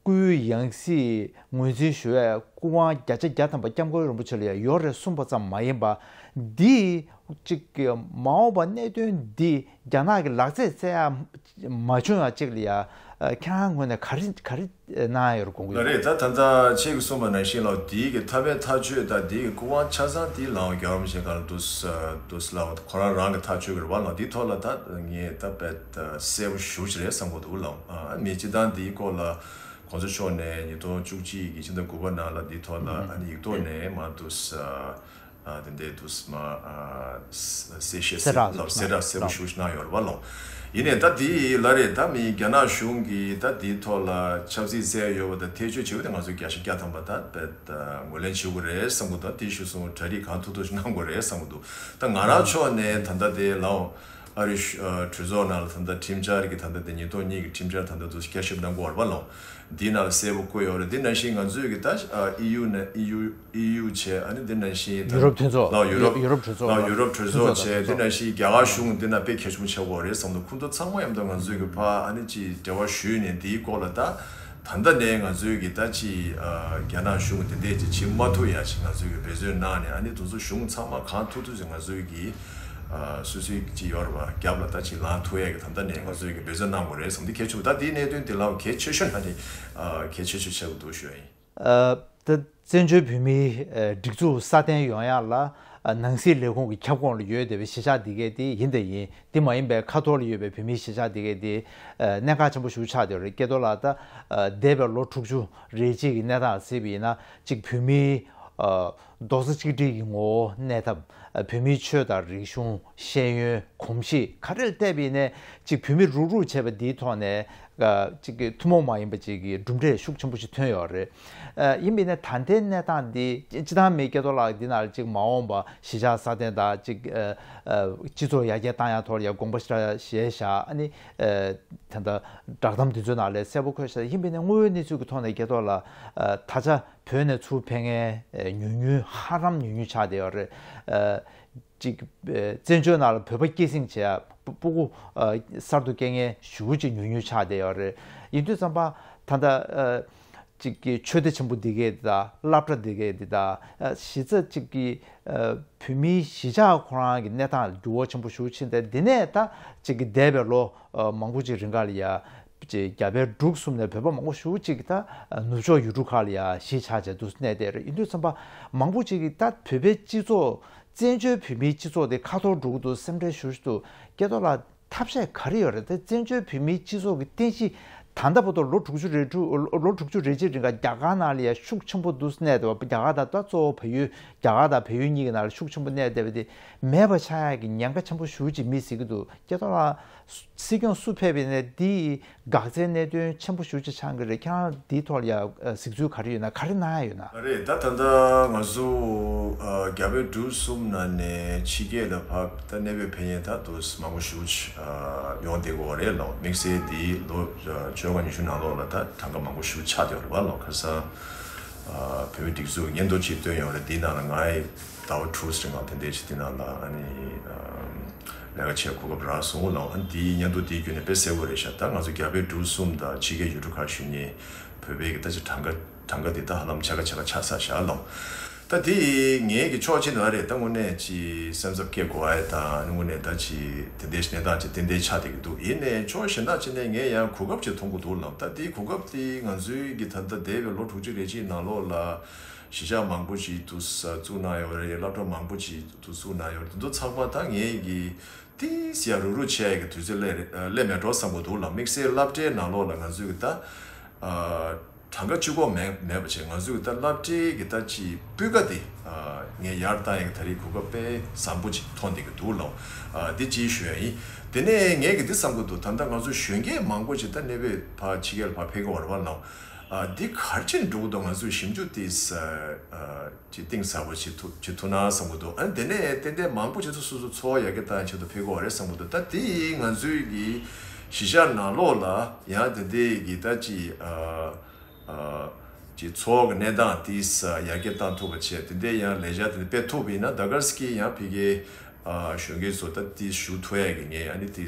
སྐུའི་ཡང་སྲིད་ངོས་འཛིན་ཞུ་བའི་སྐུ་དབང་བརྒྱ་ཆ་བརྒྱ་ཐམ་པ་སྐྱབས་མགོན་རིན་པོ་ཆེ་ལ་ཡ་ཡོད་རེད་གསུངས་པ་ཙམ་མ་ཡིན་པ། འདི་གཅིག་གི་མ་འོངས་པ་གནད་དོན་འདི་རྒྱ་ནག་གི་ལག་རྩེད་རྩེ་ཡ་མ་བྱུང་ཡ་གཅིག་ལ་ཡ། ཨ། ཁྱེད་རང་ངོས་ནས་ག་རེ་ག་རེ་གནང་ཡ་ཡོད་རེད་དགོངས་ཀྱི་ཡོད། ལགས་རེད། ད་ད་ལྟ་ཁྱེད་ཀྱིས་གསུངས་པ་ནང་བཞིན་ལ་འདི་གི་ཐབས་མེད་ཐག་ཆོད་ད་འདི་གི་སྐུ་དབང་ཆ་ཚང་འདི་ལའང་རྒྱལ་བ་རིན་པོ་ཆེ་ག་ལ་འདུག་འདུག་ལ་ཁོ་རང་རང་གི་ཐག་ཆོད་ཀྱི་རེད་བ་ལ། འདི་ཐོག་ལ་ད་ངས་ད་དཔེ་གསལ་པོ་ཞེ་པོ་ཅིག་རེད་བསམ་གྱི་འདུག་ལ། ཨ། མི་སྤྱི་བཏང་འདིའི་སྐོར་ལ་༸གོང་ས་མཆོག་ནས་ཉིས་སྟོང་བཅུ་གཅིག་གི་ཕྱི་ཟླ་དགུ་པ་ནང་ལ་འདི་ཐོག་ལ་ཨ་ནི་ཡིག་ཐོག་ནས་མར་འདུག་ཨ། དེ་འདྲའི་དུས་མ། ཨ། གསལ་བཤད་གསལ་བསྒྲགས་ལབ་གསལ་བསྒྲགས་གསལ་པོ་ཞེ་པོ་ཞིག་གནང་ཡོད་རེད་བ་ལོ། ཡིན་ནའི་ད་དེ་ལ་རེད། ད་མི་རྒྱ་ནག་གཞུང་གིས་ད་དེའི་ཐོག་ལ་ཆབ་སྲིད་བཙལ་ཡོད་པ་དང་ཐེ་བྱུས་བྱེད་པ་དེ་ང་ཚོས་བརྒྱ་ཆ་བརྒྱ་ཐམ་པ་ད་དཔེ་ད་ངོས་ལེན་བྱེད་དགོས་རེད་བསམ་གྱི་འདུག་དེ་གཞིར་བཟུང་གྲ་སྒྲིག་གང་ཐུབ་ཐུབ་ཞིག་གནང་དགོས་རེད་བསམ་གྱི་འདུག་ད་ང་རང་ཕྱོགས་ནས་ད་ལྟ་དེ་ལའོ་ཨ་རི་གྲོས་ཚོགས་ནང་ལ་ད་ལྟ་ཁྲིམས་འཆར་གྱི་ད་ལྟ་དེ་ཉིས་སྟོང་གཉིས་ཀྱི་ཁྲིམས་འཆར་ད་ལྟ་དུ་བསྐྱར་ཞིབ་གནང་དགོས་རེད་བ་ལོ། འདི་ནང་གསལ་པོ་བཀོད་ཡོད་རེད། འདི་ནང་བཞིན་ང་ཚོས་ཀྱི་ད་ཨི་ཡུ་ནས་ཨི་ཡུ་ཨི་ཡུ་བྱས། ཨ་ནི་འདི་ནང་བཞིན་ད་ཡུ་རོབ་མཐུན་ཚོགས། ལ་ཡུ་རོབ་ཡུ་རོབ་གྲོས་ཚོགས། ལ་ཡུ་རོབ་གྲོས་ཚོགས་བྱས། འདི་ནང་བཞིན་རྒྱ་གར་གཞུང་འདི་ན་དཔེ་གལ་ཆེན་པོ་ཆགས་ཀྱི་ཡོད་རེད་བསམ་འདུག་ཁོང་ཚོ་ཚང་མ་མཉམ་དུ་ང་ཚོས་ཀྱི་ཕར་ཨ་ནི་ཅིག་འབྲེལ་བ་ཞུས་ནས་འདིའི་སྐོར་ལ་ད་ད་ལྟ་ནས་ང་ཚོས་ཀྱི་ད་ཅིག་རྒྱ་ནག་གཞུང་འདི་འདྲས་ཅིག་བྱེད་མ་ཐུབ་ཡ་ཅིག་ང་ཚོས་ཀྱི་འབད་བརྩོན་གནང་ནས། ཨ་ནི་དེ་ཚོ་གཞུང་ཚང་མ་གང་ཐུབ་ཐུབ་ཅིག་ང་ཚོས་ཀྱི་ཨ། སོ་སོའི་ཅིག་ཡོད་རེད་བ། རྒྱབ་ལ་ད་ཅིག་ལངས་ཐུབ་ཡས་ཀྱི་ད་ལྟ་ནས་ང་ཚོའི་གི་འབད་བརྩོན་གནང་དགོས་རེད་བསམ་འདི་གལ་ཆེ་བ། ད་དེའི་གནད་དོན་དེ་ལའང་གལ་ཆེ་ཤོས་ནང་ནས་ཨ། གལ་ཆེ་ཤོས་ཆགས་ཀྱི་འདུག་ཞུ་ཡ་ཡིན། ཨ། ད་བཙན་བྱོལ་བོད་མིའི་ཨ། སྒྲིག་འཛུགས་སྲ་བརྟན་ཡོང་ཡག་ལ་ཨ། ནང་སྲིད་ལས་ཁུངས་ཀྱི་ཁྱབ་ཁོངས་ལ་ཡོད་བསྡད་པའི་གཞིས་ཆགས་འདི་གས་དེ་ཡིན་དང་ཡིན། དེ་མ་ཡིན་པའི་ཁ་ཐོར་ལ་ཡོད་པའི་བོད་མིའི་གཞིས་ཆགས་འདི་གས་དེ་ཨ། གནད་འགག་ཆེན་པོ་ཞིག་ཆགས་བསྡད་ཡོད་རེད། སྐལ་རྡོར་ལགས། ད་ཨ། འདས་པའི་ལོ་དྲུག་ཅུ་རེ་གཅིག་གི་གནས་སྟངས་གཟིགས་པ་ཡིན་ན་གཅིག་བོད་མིའི་ཨ། རྡོག་རྩ་གཅིག་སྒྲིལ་གྱི་ངོ་བོ་གནས་ཐབས། ཨ། བོད་མིའི་ཆོས་དང་རིག་གཞུང་། ཤེས་ཡོན། གོམས་གཤིས་ག་རེ་ལ་བལྟས་པ་ཡིན་ནའི་གཅིག་བོད་མི་རུག་རུག་བྱས་པ་འདིའི་ཐོག་ནས་ཨ། གཅིག་གི་ཐུན་མོང་མ་ཡིན་པ་གཅིག་གི་གྲུབ་འབྲས་ཤུགས་ཆེན་པོ་ཞིག་ཐོན་ཡོད་རེད། ཨ། ཡིན་པ་ཡིན་ནའི་ད་ལྟའི་གནས་སྟངས་འདི་སྤྱི་བཏང་མི་སྐལ་རྡོར་ལགས་འདི་ནང་ལ་གཅིག་མ་འོངས་པ་གཞིས་ཆགས་སྲ་བརྟན་དང་གཅིག་ཨ། ཨ། སྤྱི་ཚོགས་ཡར་རྒྱས་བཏང་ཡག་ཐོག་ལ་ཡ་དགོངས་པ་ཞེ་དྲག་བཞེས་བཞག་ཨ་ནི་ཨ། ད་ལྟ་བསྒྲགས་གཏམ་འདི་ཚོའི་ནང་ལ་གསལ་པོ་འཁོད་བཞག་ཡིན་པ་ཡིན་ནའི་དངོས་ཡོད་གནས་ཚུལ་གྱི་ཐོག་ནས་སྐལ་རྡོར་ལགས་ཨ། ད་ཆ་བོད་ནས་ཚུར་ཕེབས་མཁན་ཨ། ཉུང་ཉུང་ཧ་ལམ་ཉུང་ཉུང་ཆགས་བསྡད་ཡོད་རེད། ཨ། གཅིག་ཨ། བཙན་བྱོལ་ནང་ལ་བོད་པ་སྐྱེད་སྲིང་བྱེད་ཡ་སྤུ་སྤུ་གུ་ཨ། གསར་དུ་སྐྱེ་མཁན་ཞེ་པོ་ཅིག་ཉུང་ཉུང་ཆགས་བསྡད་ཡོད་རེད། ཡིན་དུས་ཙམ་པ་ད་ལྟ་ཨ། གཅིག་གི་ཆོས་སྡེ་ཆེན་པོ་འདི་གས་འདི་དང་སློབ་གྲྭ་འདི་གས་འདི་དང་ཨ། གཞི་རྩ་གཅིག་གི་ཨ། བོད་མིའི་གཞིས་ཆགས་ཁོ་རང་གི་གནས་སྟངས་འགྱུར་བ་ཆེན་པོ་ཞེ་པོ་ཕྱིན་ཏེ། འདི་ནས་ད་གཅིག་གི་འདས་པའི་ལོ་ཨ། མང་པོ་ཅིག་རིང་ག་ལ་ཡ་གཅིག་རྒྱ་བལ་འབྲུག་གསུམ་ནས་བོད་པ་མང་པོ་ཞེ་པོ་ཅིག་ད་ནུབ་ཕྱོགས་ཡུལ་གྲུ་ཁག་ལ་ཡ་གཞིས་ཆགས་བྱས་འདུག་གནས་བསྡད་རེད། ཡིན་དུས་ཙམ་པ་མང་པོ་ཅིག་གིས་ད་བོད་པའི་སྤྱི་ཚོགས་བཙན་བྱོལ་བོད་མིའི་སྤྱི་ཚོགས་དེ་ཁ་འཐོར་འགྲོ་གི་འདུག་སེམས་ཁྲལ་ཞེ་པོ་ཅིག་འདུག་སྐལ་རྡོར་ལགས། ཐབས་ཤེས་ག་རེ་ཡོད་རེད། དེ་བཙན་བྱོལ་བོད་མིའི་སྤྱི་ཚོགས་ཀྱི་རྟེན་གཞི་ད་ལྟ་བར་དུ་ལོ་དྲུག་ཅུ་རེ་དྲུག་ལོ་དྲུག་ཅུ་རེ་གཅིག་རིང་ག་རྒྱ་གར་ནང་ལ་ཡ་ཤུགས་ཆེན་པོ་འདུག་གནས་བསྡད་པ། རྒྱ་གར་དང་ད་གཙོ་བོ་བལ་ཡུལ། རྒྱ་གར་དང་བལ་ཡུལ་གཉིས་ཀྱི་ནང་ལ་ཤུགས་ཆེན་པོ་གནས་བསྡད་པ་དེ་མེད་པ་ཆགས་ཡག་གི་ཉེན་ཁ་ཆེན་པོ་ཞེ་པོ་ཅིག་མི་གཟིགས་ཀྱི་འདུག་སྐལ་རྡོར་ལགས། སྲིད་སྐྱོང་སུ་ཕེབས་པ་ཡིན་ནའི་འདི་འགག་རྩའི་གནད་དོན་ཆེན་པོ་ཞེ་པོ་ཅིག་ཆགས་ཀྱི་རེད། ཁྱེད་རང་འདིའི་ཐོག་ལ་ཡ་གཟིགས་ཚུལ་ག་རེ་ཡོད་ན། ག་རེ་གནང་ཡ་ཡོད་ན། རེད། ད་ད་ལྟ་ང་ཚོ་རྒྱ་བལ་འབྲུག་གསུམ་ནང་ནས་ཕྱི་རྒྱལ་ལ་ཕར་ད་གནས་སྤོས་ཕེབས་མཁན་ད་དུ་མང་པོ་ཞེ་པོ་ཅིག་ཡོང་བསྡད་ཀྱི་ཡོད་རེད་ལོ། དམིགས་བསལ་འདི་ལོ་བཅོ་ལྔ་ཉི་ཤུ་ནང་ལོགས་ལ་ད་གྲངས་ཀ་མང་པོ་ཞེ་པོ་ཆགས་བསྡད་ཡོད་རེད་བ་ལོ། ཁ་སང་བོད་མིའི་སྒྲིག་འཛུགས་སྙན་ཐོ་ཅིག་བཏོན་ཡོད་རེད། འདི་ནང་ལ་ང་ཡི་ཟླ་བ་དྲུག་ཙམ་ནང་དེ་འདྲས་ཅིག་འདི་ནང་ལ་ཨ་ནི་ ལས་ཀ་བྱེད་གོ་སྐབས་རག་སོང་ལགས། ཨ་ནི་དེའི་སྙན་ཐོ་དེའི་བརྒྱུད་ནས་དཔེ་གསལ་པོ་རེད་ཤག་ད་ང་ཚོ་རྒྱ་བལ་འབྲུག་གསུམ་དང་ཕྱི་རྒྱལ་ཡུལ་གྲུ་ཁག་བཞུགས་མཁན་བོད་པའི་གི་ད་ཅིག་གྲངས་ཀ་གྲངས་ཀ་དེ་ད་ཧ་ལམ་ཆ་ག་ཆ་ག་ཆགས་ཚར་ཤག་ལགས། ད་དེ་ངའི་གི་ཕྱོགས་གཅིག་ནས་རེད། ད་དངོས་གནས་ཅིག་སེམས་འཚབ་སྐྱེ་དགོས་ཨ་ད་དངོས་གནས་ད་ཅིག་དེ་འདྲའི་གནས་སྟངས་ཅིག་ཏན་ཏན་ཆགས་བསྡད་ཀྱི་འདུག་ཡིན་ནའི་ཕྱོགས་གཞན་དག་ཅིག་ནས་ངས་ཡང་གོ་སྐབས་ཅིག་མཐོང་གི་འདུག་ལགས། ད་དེའི་གོ་སྐབས་དེ་ང་ཚོའི་གི་ད་ལྟ་འདས་པའི་ལོ་དྲུག་ཅུ་རེ་གཅིག་ནང་ལོགས་ལ་གཞིས་ཆགས་མང་པོ་ཞིག་ཏུ་བཙུགས་གནང་ཡོད་རེད། སློབ་གྲྭ་མང་པོ་ཞིག་ཏུ་བཙུགས་གནང་ཡོད་རེད། དེ་ཚོ་ཚང་མ་ད་ངའི་གི་ཏིས་ཡ་རུག་རུག་བྱས་ཀྱི་དུས་ཚོད་སླེབས་རེད་སླེབས་མེད་འགྲོ་བསམ་གྱི་འདུག་ལགས། དམིགས་བསལ་སློབ་གྲྭའི་ནང་ལོགས་ལ་ང་ཚོས་ཀྱི་ད་གྲངས་ཀ་གཅིག་པོ་མེད་མེད་པ་བྱས་ང་ཚོས་ཀྱི་ད་སློབ་གྲྭའི་གི་ད་ཅིག་སྤུས་ཀ་དེ་ངས་ཡར་བཏང་ཡ་གི་ད་རེས་གོ་སྐབས་དཔེ་བཟང་པོ་ཅིག་མཐོང་བསྡད་ཀྱི་འདུག་ལགས། འདི་ཅིག་ཞུ་ཡ་ཡིན། དེ་ནས་ངས་གི་འདི་བསམ་གྱི་འདུག་ད་ལྟ་ང་ཚོ་གཞོན་སྐྱེས་མང་པོ་ཅིག་ད་གནས་སྤོས་ཕར་ཕྱི་རྒྱལ་ལ་ཕར་ཕེབས་ཀྱི་ཡོད་རེད་པ་ལགས། འདི་ག་རེ་བྱས་ནས་འགྲོ་གི་འདུག་ང་ཚོས་ཞིབ་འཇུག་དེ་ཅིག་གཏིང་ཟབ་པོ་བྱེད་ཐུབ་བྱེད་ཐུབ་ན་བསམ་གྱི་འདུག་ཨ་ནི་དེ་ནས་ཏན་ཏན་མང་པོ་ཅིག་ཚོ་སོ་སོ་འཚོ་བ་ཡར་རྒྱས་བཏང་ཆེད་དུ་ཕེབས་དགོས་རེད་བསམ་གྱི་འདུག་ད་དེ་ཡིས་ང་ཚོའི་གི་གཞིས་ཆགས་ནང་ལོགས་ལ་ཡང་དེ་འདྲའི་གི་ད་ཅིག་ཨ་ཨ་ཅིག་འཚོ་བ་གི་གནས་སྟངས་དེ་ཡར་རྒྱས་བཏང་ཐུབ་པ་བྱས་དེ་འདྲའི་ཡང་ལས་འཆར་དེ་འདྲ་སྤེལ་ཐུབ་པ་ཡིན་ན་ད་ག་སེ་གི་ཡང་ཕ་གིའི་ཨ་གཞོན་སྐྱེས་ཚོ་ད་དེ་ཞུགས་ཐུབ་ཡ་གི་ངས་ཨ་ནི་དེ་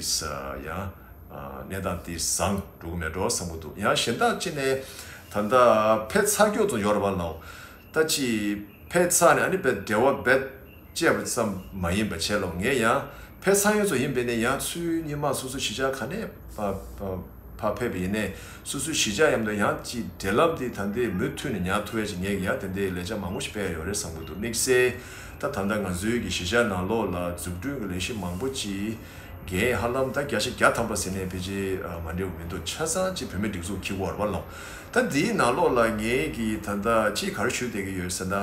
ཡང་ཨ་གནས་སྟངས་དེ་བཟང་འགྲོ་གི་མེད་འགྲོ་བསམ་གྱི་འདུག་ཡང་གཞན་དག་ཅིག་ནས་ད་ལྟ་ཕེབས་ཚར་མཁན་ཚོ་ཡོད་རེད་པ་ལགས། ད་ཅིག་ཕེབས་ཚར་ནས་ཨ་ནི་བས་འབྲེལ་བ་རྦད་བཅད་པ་ཙམ་མ་ཡིན་པ་བྱས་ལ་ངས་ཡང་ཕེབས་ཚར་མཁན་ཚོ་ཡིན་པས་ནས་ཡང་ཚུར་སྔོན་མ་སོ་སོ་གཞིས་ཆགས་ག་ནས་ཕ་ཕ་ཕ་ཕེབས་པ་ཡིན་ནས་སོ་སོའི་གཞིས་ཆགས་མཉམ་དུ་ཡང་ཅིག་འབྲེལ་ལམ་དེ་ད་ལྟའི་མུ་མཐུད་ནས་ཉར་ཐུབ་ཡ་ཅིག་ངས་ཡང་དེ་འདྲའི་ལས་འཆར་མང་པོ་ཞིག་སྤེལ་ཡ་ཡོད་རེད་བསམ་གྱི་འདུག་དམིགས་བསལ་ད་ད་ལྟ་ང་ཚོའི་གི་གཞིས་ཆགས་ནང་ལོགས་ལ་འཛུགས་སྐྲུན་གྱི་ལས་གཞི་མང་པོ་ཅིག་འགན་ཧ་ལམ་ད་བརྒྱ་ཆ་བརྒྱ་ཐམ་པ་ཟེར་ནས་ཕལ་ཆེར་མ་འགྲིག་པ་མི་འདུག་ཆ་ཚང་ཅིག་བོད་མི་སྒྲིག་འཛུགས་འཁྱེར་གྱི་ཡོད་རེད་པ་ལགས། ད་འདིའི་ནང་ལོགས་ལ་ངས་གི་ད་ལྟ་ཅིག་ག་རེ་ཞུ་བསྡད་ཀྱི་ཡོད་ཟེར་ན།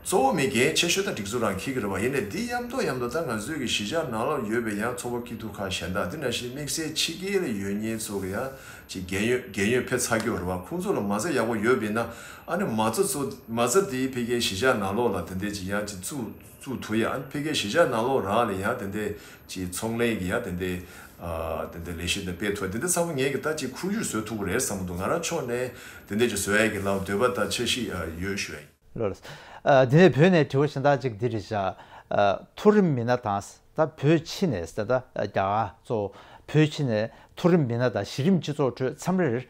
གཙོ་བོ་མི་འགན་ཆེ་ཤོས་ད་སྒྲིག་འཛུགས་རང་འཁྱེར་གྱི་རེད་པ། ཡིན་ནའི་འདི་མཉམ་དུ་མཉམ་དུ་ད་ང་ཚོའི་གི་གཞིས་ཆགས་ནང་ལ་ཡོད་པའི་ཡང་ཚོགས་པ་སྐྱིད་སྡུག་ཁག་གཞན་དག་འདི་ནང་བཞིན་དམིགས་བསལ་ཕྱི་རྒྱལ་ལ་ཡོད་མཁན་ཚོ་གི་ཡང་ཅིག་རྒན་ཡོལ་རྒན་ཡོལ་ཕེབས་ཚར་གྱི་ཡོད་རེད་པ། ཁོང་ཚོ་ལ་མ་རྩ་ཡག་པོ་ཡོད་པ་ཡིན་ན་ཨ་ནི་མ་རྩ་ཚོ་མ་རྩ་དེའི་ཕ་གིའི་གཞིས་ཆགས་ནང་ལོགས་ལ་དེ་འདྲས་ཅིག་ཡང་ཅིག་བཙུགས་བཙུགས་ཐུབ་ཡ། ཨ་ནི་ཕ་གིའི་གཞིས་ཆགས་ནང་ལོགས་རང་ལ་ཡང་དེ་འདྲས་ཅིག་ཚོང་ལས་ཀྱི་ཡང་དེ་འདྲས་ཨ་དེ་འདྲས་ལས་གཞི་དེ་སྤེལ་ཐུབ་ཡ་དེ་འདྲས་ཚང་མ་ངས་གི་ད་ཅིག་ཁུར་ཡུག་བཟོ་ཐུབ་ཀྱི་རེད་བསམ་གྱི་འདུག་ང་རང་ཕྱོགས་ནས་དེ་འདྲས་ཅིག་བཟོ་ཡ་གི་ལམ་འདོད་པ་དང་འཆར་གཞི་ཡོད་ཞུ་ཡ་ཡིན། ལགས། ཨ་དེ་ནས་བོད་ནས་དྲི་བ་གཞན་དག་ཅིག་འདི་རེད་བཞག་ཨ་མཐོ་རིམ་མི་སྣ་དང་ད་བོད་ཕྱི་ནས་ཟེར་ད་རྒྱ་གར་གཙོ་བོ་བོད་ཕྱི་ནས་མཐོ་རིམ་མི་སྣ་དང་གཞི་རིམ་སྤྱི་ཚོགས་ཁྲོད་མཚམས་རེར་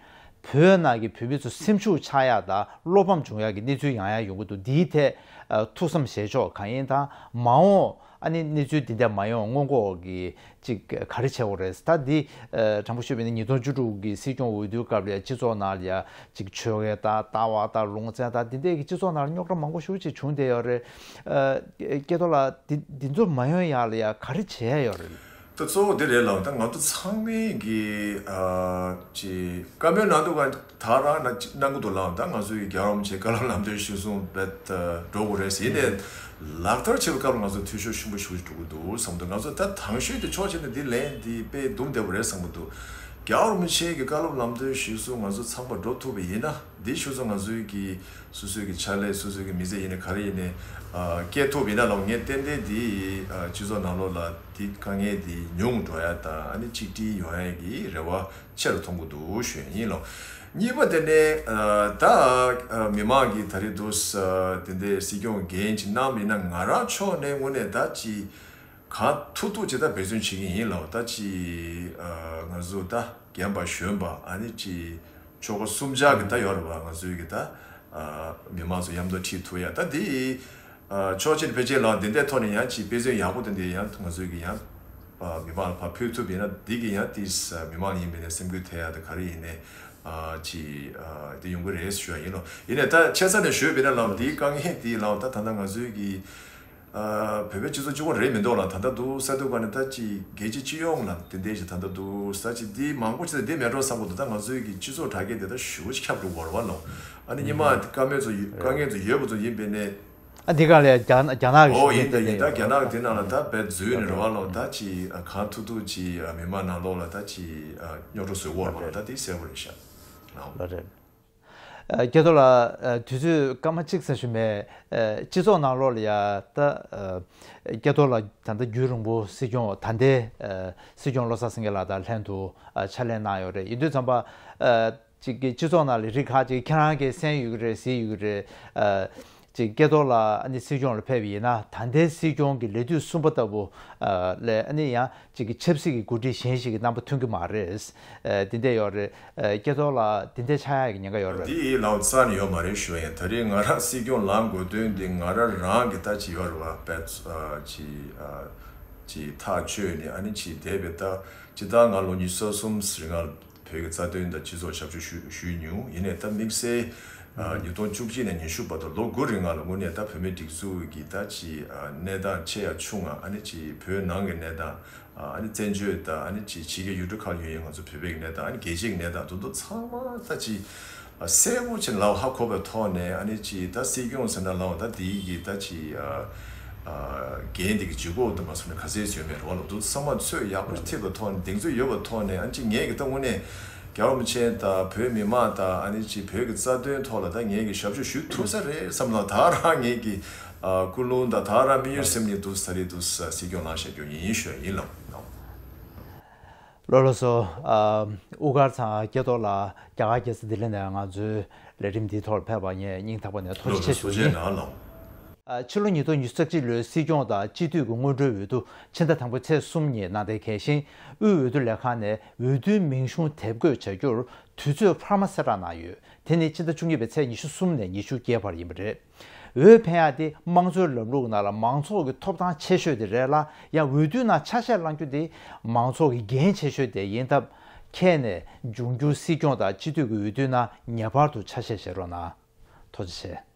བོད་ནང་གི་བོད་མི་ཚོ་སེམས་ཤུགས་ཆག་ཡག་དང་བློ་ཕམ་བྱུང་ཡག་གི་གནས་ཚུལ་ཡང་ཡང་ཡོང་གི་འདུག་འདིའི་ཐད་ཨ་ཐུགས་བསམ་བཞེས་ཕྱོགས་གང་ཡིན་དང་མ་འོངས་ཨ་ནི་གནས་ཚུལ་འདི་འདྲ་མ་ཡོང་སྔོན་འགོག་གི་ཅིག་ག་རེ་བྱེད་དགོས་རེད། ད་འདི་ཨ་དྲང་པོ་ཤོད་པ་ཡིན་ན་ཉིས་སྟོང་བཅུ་དྲུག་གི་སྲིད་སྐྱོང་འོས་བསྡུའི་སྐབས་ལ་ཡ་སྤྱི་ཚོགས་ནང་ལ་ཡ་ཅིག་ཆོས་དད་དང་ལྟ་བ་དང་ལུང་ཚན་དང་འདི་འདྲའི་གི་སྤྱི་ཚོགས་ནང་ལ་རྙོག་དྲ་མང་པོ་ཞེ་པོ་ཅིག་བྱུང་བསྡད་ཡོད་རེད། ཨ་སྐལ་རྡོར་ལགས་འདི་འདི་ཚོ་མ་ཡོང་ཡག་ལ་ཡ་ག་རེ་བྱེད་ཡ་ཡོད་རེད། ད་གཙོ་བོ་འདི་རེད་ལགས། ད་ང་ཚོ་ཚང་མས་གི་ཨ་ཅིག་བཀའ་མོལ་གནང་འདུག་ག་ད་རང་ན་གནང་གི་འདུག་ལགས། ད་ང་ཚོའི་རྒྱལ་བ་རིན་པོ་ཆེའི་བཀའ་སློབ་ལམ་སྟོན་གཞིར་བཟུང་རྦད་འགྲོ་དགོས་རེད་ཟེར། ཡིན་ནའི་ལག་བསྟར་བྱེད་པའི་སྐབས་ལ་ང་ཚོ་འཐུས་ཤོར་ཆེན་པོ་ཞེ་པོ་ཅིག་འགྲོ་གི་འདུག་བསམ་འདུག་ང་ཚོ་ད་དང་ཤོས་དེ་ཕྱོགས་གཅིག་ནས་འདི་ལན་འདི་དཔེ་སྡུག་བསྡད་པ་རེད་བསམ་གི་འདུག་རྒྱལ་བ་རིན་པོ་ཆེ་གི་བཀའ་སློབ་ལམ་སྟོན་གཞིར་བཟུང་ང་ཚོ་ཚང་མ་འགྲོ་ཐུབ་པ་ཡིན་ན་འདི་གཞིར་བཟུང་ང་ཚོའི་གི་སོ་སོའི་གི་ཕྱག་ལས་སོ་སོའི་གི་མི་ཚེ་ཡིན་ནའི་ག་རེ་ཡིན་ནའི་ཨ་སྐྱེལ་ཐུབ་པ་ཡིན་ན་ལགས། ངས་ཏན་ཏན་འདི་ཨ་སྤྱི་ཚོགས་ནང་ལོགས་ལ་འདི་དཀའ་ངལ་འདི་ཉུང་འགྲོ་ཡ་དང་ཨ་ནི་གཅིག་སྒྲིལ་ཡོང་ཡ་གི་རེ་བ་ཆེ་རུ་མཐོང་གི་འདུག་ཞུ་ཡ་ཡིན་ལགས། གཉིས་པ་དེ་ནས་ཨ་ད་ཨ་མི་མང་གི་ད་རེས་འདུག་ས་དེ་འདྲའི་སྲིད་སྐྱོང་འགན་ཅིག་གནང་མིན་ན་ང་རང་ཕྱོགས་ནས་དངོས་གནས་ད་ཅིག་གང་ཐུབ་ཐུབ་ཅིག་ད་འབད་བརྩོན་བྱེད་ཀྱི་ཡིན་ལགས། ད་ཅིག་ཨ་ང་ཚོ་ད་རྒན་པ་གཞོན་པ་ཨ་ནི་ཅིག་ཆོལ་ཁ་གསུམ་ཆར་གི་ད་ཡོད་རེད་པ། ང་ཚོའི་གི་ད་ཨ་མི་མང་ཚོ་མཉམ་དུ་ཁྲིད་ཐུབ་ཡ་ད་འདི་ཨ་ཕྱོགས་གཅིག་ནས་ཕལ་ཆེར་ལགས་འདི་འདྲའི་ཐོག་ནས་ཡང་ཅིག་དཔེ་མཚོན་ཡག་པོ་དེ་འདྲའི་ཡང་ང་ཚོའི་གི་ཡང་ཨ་མི་མང་ལ་ཕར་ཕུལ་ཐུབ་ཡིན་ན་འདི་གི་ཡང་ཏིས་ཨ་མི་མང་ཡིན་པའི་ནས་སེམས་འགུལ་ཐེབས་ཡ་ད་ག་རེ་ཡིན་ནའི་ཨ་ཅིག་ཨ་འདི་ཡོང་གི་རེད་ཞུ་ཡ་ཡིན་ལོ། ཡིན་ནའི་ད་ཆེ་ས་ནས་ཞུས་པ་ཡིན་ན་ལགས་འདིའི་དཀའ་ངལ་འདི་ལགས་ད་ད་ལྟ་ང་ཚོའི་གི་ཨ་བོད་པའི་སྤྱི་ཚོགས་གཅིག་པོ་རེད་མི་འདུག་ལ། ད་ལྟ་འདུག་ས་འདུག་ག་ནས་ད་ཅིག་རྒྱལ་སྤྱི་སྤྱི་ཡོངས་ལ་དེ་འདྲའི་ཞིག་ད་ལྟ་འདུག་ས་ཅིག་འདི་མང་པོ་ཞིག་འདི་མེད་འགྲོ་བསམ་གི་འདུག་ད་ང་ཚོའི་གི་སྤྱི་ཚོགས་དྲ་རྒྱ་དེ་ད་ཞེ་པོ་ཅིག་ཁྱབ་འགྲོ་གི་རེད་བ་ལོ། ཨ་ནི་སྔོན་མ་དཀའ་མོལ་ཚོ་ཡོད་དཀའ་ངལ་ཚོ་ཡོད་པ་ཚོ་ཡིན་པས་ནས། ཨ་འདི་ག་ལས་རྒྱ་རྒྱ་ནག་གི་ཨོ་ཡིན་ད་ཡིན་ད་རྒྱ་ནག་དེ་ནང་ལ་ད་བས་འཛུལ་ནས་རེད་བ་ལོ། ད་ཅིག་གང་ཐུབ་ཐུབ་ཅིག་མི་མང་ནང་ལོགས་ལ་ད་ཅིག་རྙོག་དྲ་བཟོ་གི་རེད་བ་ལོ། ད་དེ་གསལ་པོ་རེད་ཤག་ལོ། རེད། སྐལ་རྡོར་ལགས། དུས་ཚོད་སྐར་མ་གཅིག་ཙམ་ཞིག་མེད། སྤྱི་ཚོགས་ནང་ལོགས་ལ་ཡ་ད་སྐལ་རྡོར་ལགས་ད་ལྟ་རྒྱུན་རིང་པོ་སྲིད་སྐྱོང་ད་ལྟའི་སྲིད་སྐྱོང་བློ་བཟང་སེང་གེ་ལགས་དང་ལྷན་དུ་ཕྱག་ལས་གནང་ཡོད་རེད། ཡིན་དུས་ཙམ་པ་ཅིག་གི་སྤྱི་ཚོགས་ནང་ལ་རིགས་ཁག་ཅིག་ཁྱེད་རང་གིས་གསན་ཡོད་ཀྱི་རེད་གཟིགས་ཡོད་ཀྱི་རེད། ཅིག་སྐལ་རྡོར་ལགས་ཨ་ནི་སྲིད་སྐྱོང་ལ་ཕེབས་པ་ཡིན་ན་ད་ལྟའི་སྲིད་སྐྱོང་གི་ལས་དུས་གསུམ་པ་ལྟ་བུ་ལས་ཨ་ནི་ཡང་ཅིག་གི་ཆབ་སྲིད་ཀྱི་འགོ་ཁྲིད་གཞན་ཞིག་གི་རྣམ་པ་ཐོན་གྱི་མ་རེད། འདི་འདྲ་ཡོད་རེད། སྐལ་རྡོར་ལགས་འདི་འདྲ་ཆགས་ཡག་གི་ཉེན་ཁ་ཡོད་རེད། འདི་ཡི་ལའོ་རྩ་ནས་ཡོད་མ་རེད་ཞུ་ཡ་ཡིན། ད་རེས་ང་རང་སྲིད་སྐྱོང་ལངས་དགོས་དོན་འདི་ང་རང་རང་གི་ད་ཅི་ཡོད་རེད་བ་པད་ཅི་ཅི་ཐག་ཆོད་ནས་ཨ་ནི་ཅི་བསྡད་པའི་ད་ཇི་ལྟར་ང་ལོ་ཉི་ཤུ་རྩ་གསུམ་རིང་ང་བོད་ཀྱི་རྩ་དོན་དང་སྤྱི་ཚོགས་ཞབས་ཞུ་ཞུ་ཞུས་མྱོང་། ཡིན་ནའི་ད་དམིགས་བསལ་ཉིས་སྟོང་བཅུ་གཅིག་ནས་ཉི་ཤུ་བར་དུ་ལོ་དགུ་རིང་ང་ལ་དངོས་གནས་ད་བོད་མིའི་སྒྲིག་འཛུགས་ཀྱི་ད་ཅི་གནས་སྟངས་ཆེ་ཡང་ཆུང་ང་ཨ་ནི་ཅི་བོད་ནང་གི་གནས་སྟངས་ཨ་ནི་བཙན་བྱོལ་དང་ཨ་ནི་ཅི་ཕྱི་རྒྱལ་ཡུལ་གྲུ་ཁག་ཡོད་ཡིན་ང་ཚོ་བོད་པའི་གནས་སྟངས་ཨ་ནི་རྒྱལ་སྤྱིའི་གནས་སྟངས་དེ་ཚོ་ཚང་མ་ད་ཅི་གསལ་པོ་ཅིག་ལའོ་ཧ་གོ་བའི་ཐོག་ནས་ཨ་ནི་ཅི་ད་སྲིད་སྐྱོང་ཟེར་ན་ལའོ་ད་དེའི་གི་ད་ཅི་འགན་དེ་གི་ལྗིད་ཁོག་དུ་མ་སོང་ནས་ག་ཚད་ཡོད་མེད་རོགས་ལ་དུ་ཚང་མ་ཚོས་ཡག་པོ་ཐེབས་པའི་ཐོག་ནས་གདེང་ཚོད་ཡོད་པའི་ཐོག་ནས་ཨ་ནི་ཅི་ངས་གི་ད་དངོས་གནས་རྒྱལ་བ་རིན་པོ་ཆེ་དང་བོད་མི་མང་དང་ཨ་ནི་ཅི་བོད་ཀྱི་རྩ་དོན་ཐོག་ལ་ད་ངས་ཀྱི་ཞབས་ཞུ་ཞུ་ཐུབ་ས་རེད་བསམ་ལ་ད་རང་ངས་ཀྱི་ཨ་ཀུན་སློང་དང་ད་རང་དམིགས་ཡུལ་སེམས་ནས་འདུག་ས་རེད་འདུག་ས་སྲིད་སྐྱོང་ལངས་བཞག་རྒྱུ་ཡིན་ཞུ་ཡ་ཡིན་ལགས། ལགས་ལགས་སོ། ཨ་དབུ་དཀར་ཚང་སྐལ་རྡོར་ལགས་རྒྱ་གར་རྒྱལ་ས་ལྡི་ལི་ནས་ང་ཚོའི་ལས་རིམ་འདིའི་ཐོག་ལ་ཕེབས་པར་ངས་སྙིང་ཐག་པ་ནས་ཐུགས་རྗེ་ཆེ་ཞུ་ཡིན། ལགས་ལགས། ཨ་ཕྱི་ལོ་ཉིས་སྟོང་ཉི་ཤུ་རྩ་གཅིག་ལོའི་སྲིད་སྐྱོང་དང་སྤྱི་འཐུས་ཀྱི་སྔོན་འགྲོའི་འོས་བསྡུ་ཕྱི་ཟླ་དང་པོའི་ཚེས་གསུམ་ཉིན་གནང་གཏན་འཁེལ་ཞིང་། དབུས་འོས་བསྡུ་ལས་ཁང་ནས་འོས་བསྡུའི་མིང་གཞུང་དེབ་འགོད་བྱ་རྒྱུར་དུས་ཚོད་འཕར་མ་གསལ་བསྒྲགས་གནང་ཡོད། དེ་ནི་ཕྱི་ཟླ་བཅུ་གཉིས་པའི་ཚེས་ཉི་ཤུ་གསུམ་ནས་ཉི་ཤུ་བརྒྱད་བར་ཡིན་པ་རེད། འོས་འཕེན་ཡག་དེ་དམངས་གཙོའི་ལམ་ལུགས་ནང་ལ་མང་ཚོགས་ཀྱི་ཐོབ་ཐང་ཆེ་ཤོས་དེ་རེད་ལ། ཡང་འོས་བསྡུའི་ནང་ཆ་ཤས་བླང་རྒྱུ་དེ་མང་ཚོགས་ཀྱི་འགན་ཆེ་ཤོས་དེ་ཡིན་སྟབས། ཁྱེད་ནས་འབྱུང་འགྱུར་སྲིད་སྐྱོང་དང་སྤྱི་འཐུས་ཀྱི་འོས་བསྡུའི་ནང་ངེས་པར་དུ་ཆ་ཤས་བཞེས་རོགས་གནང་། ཐུགས་རྗེ་ཆེ།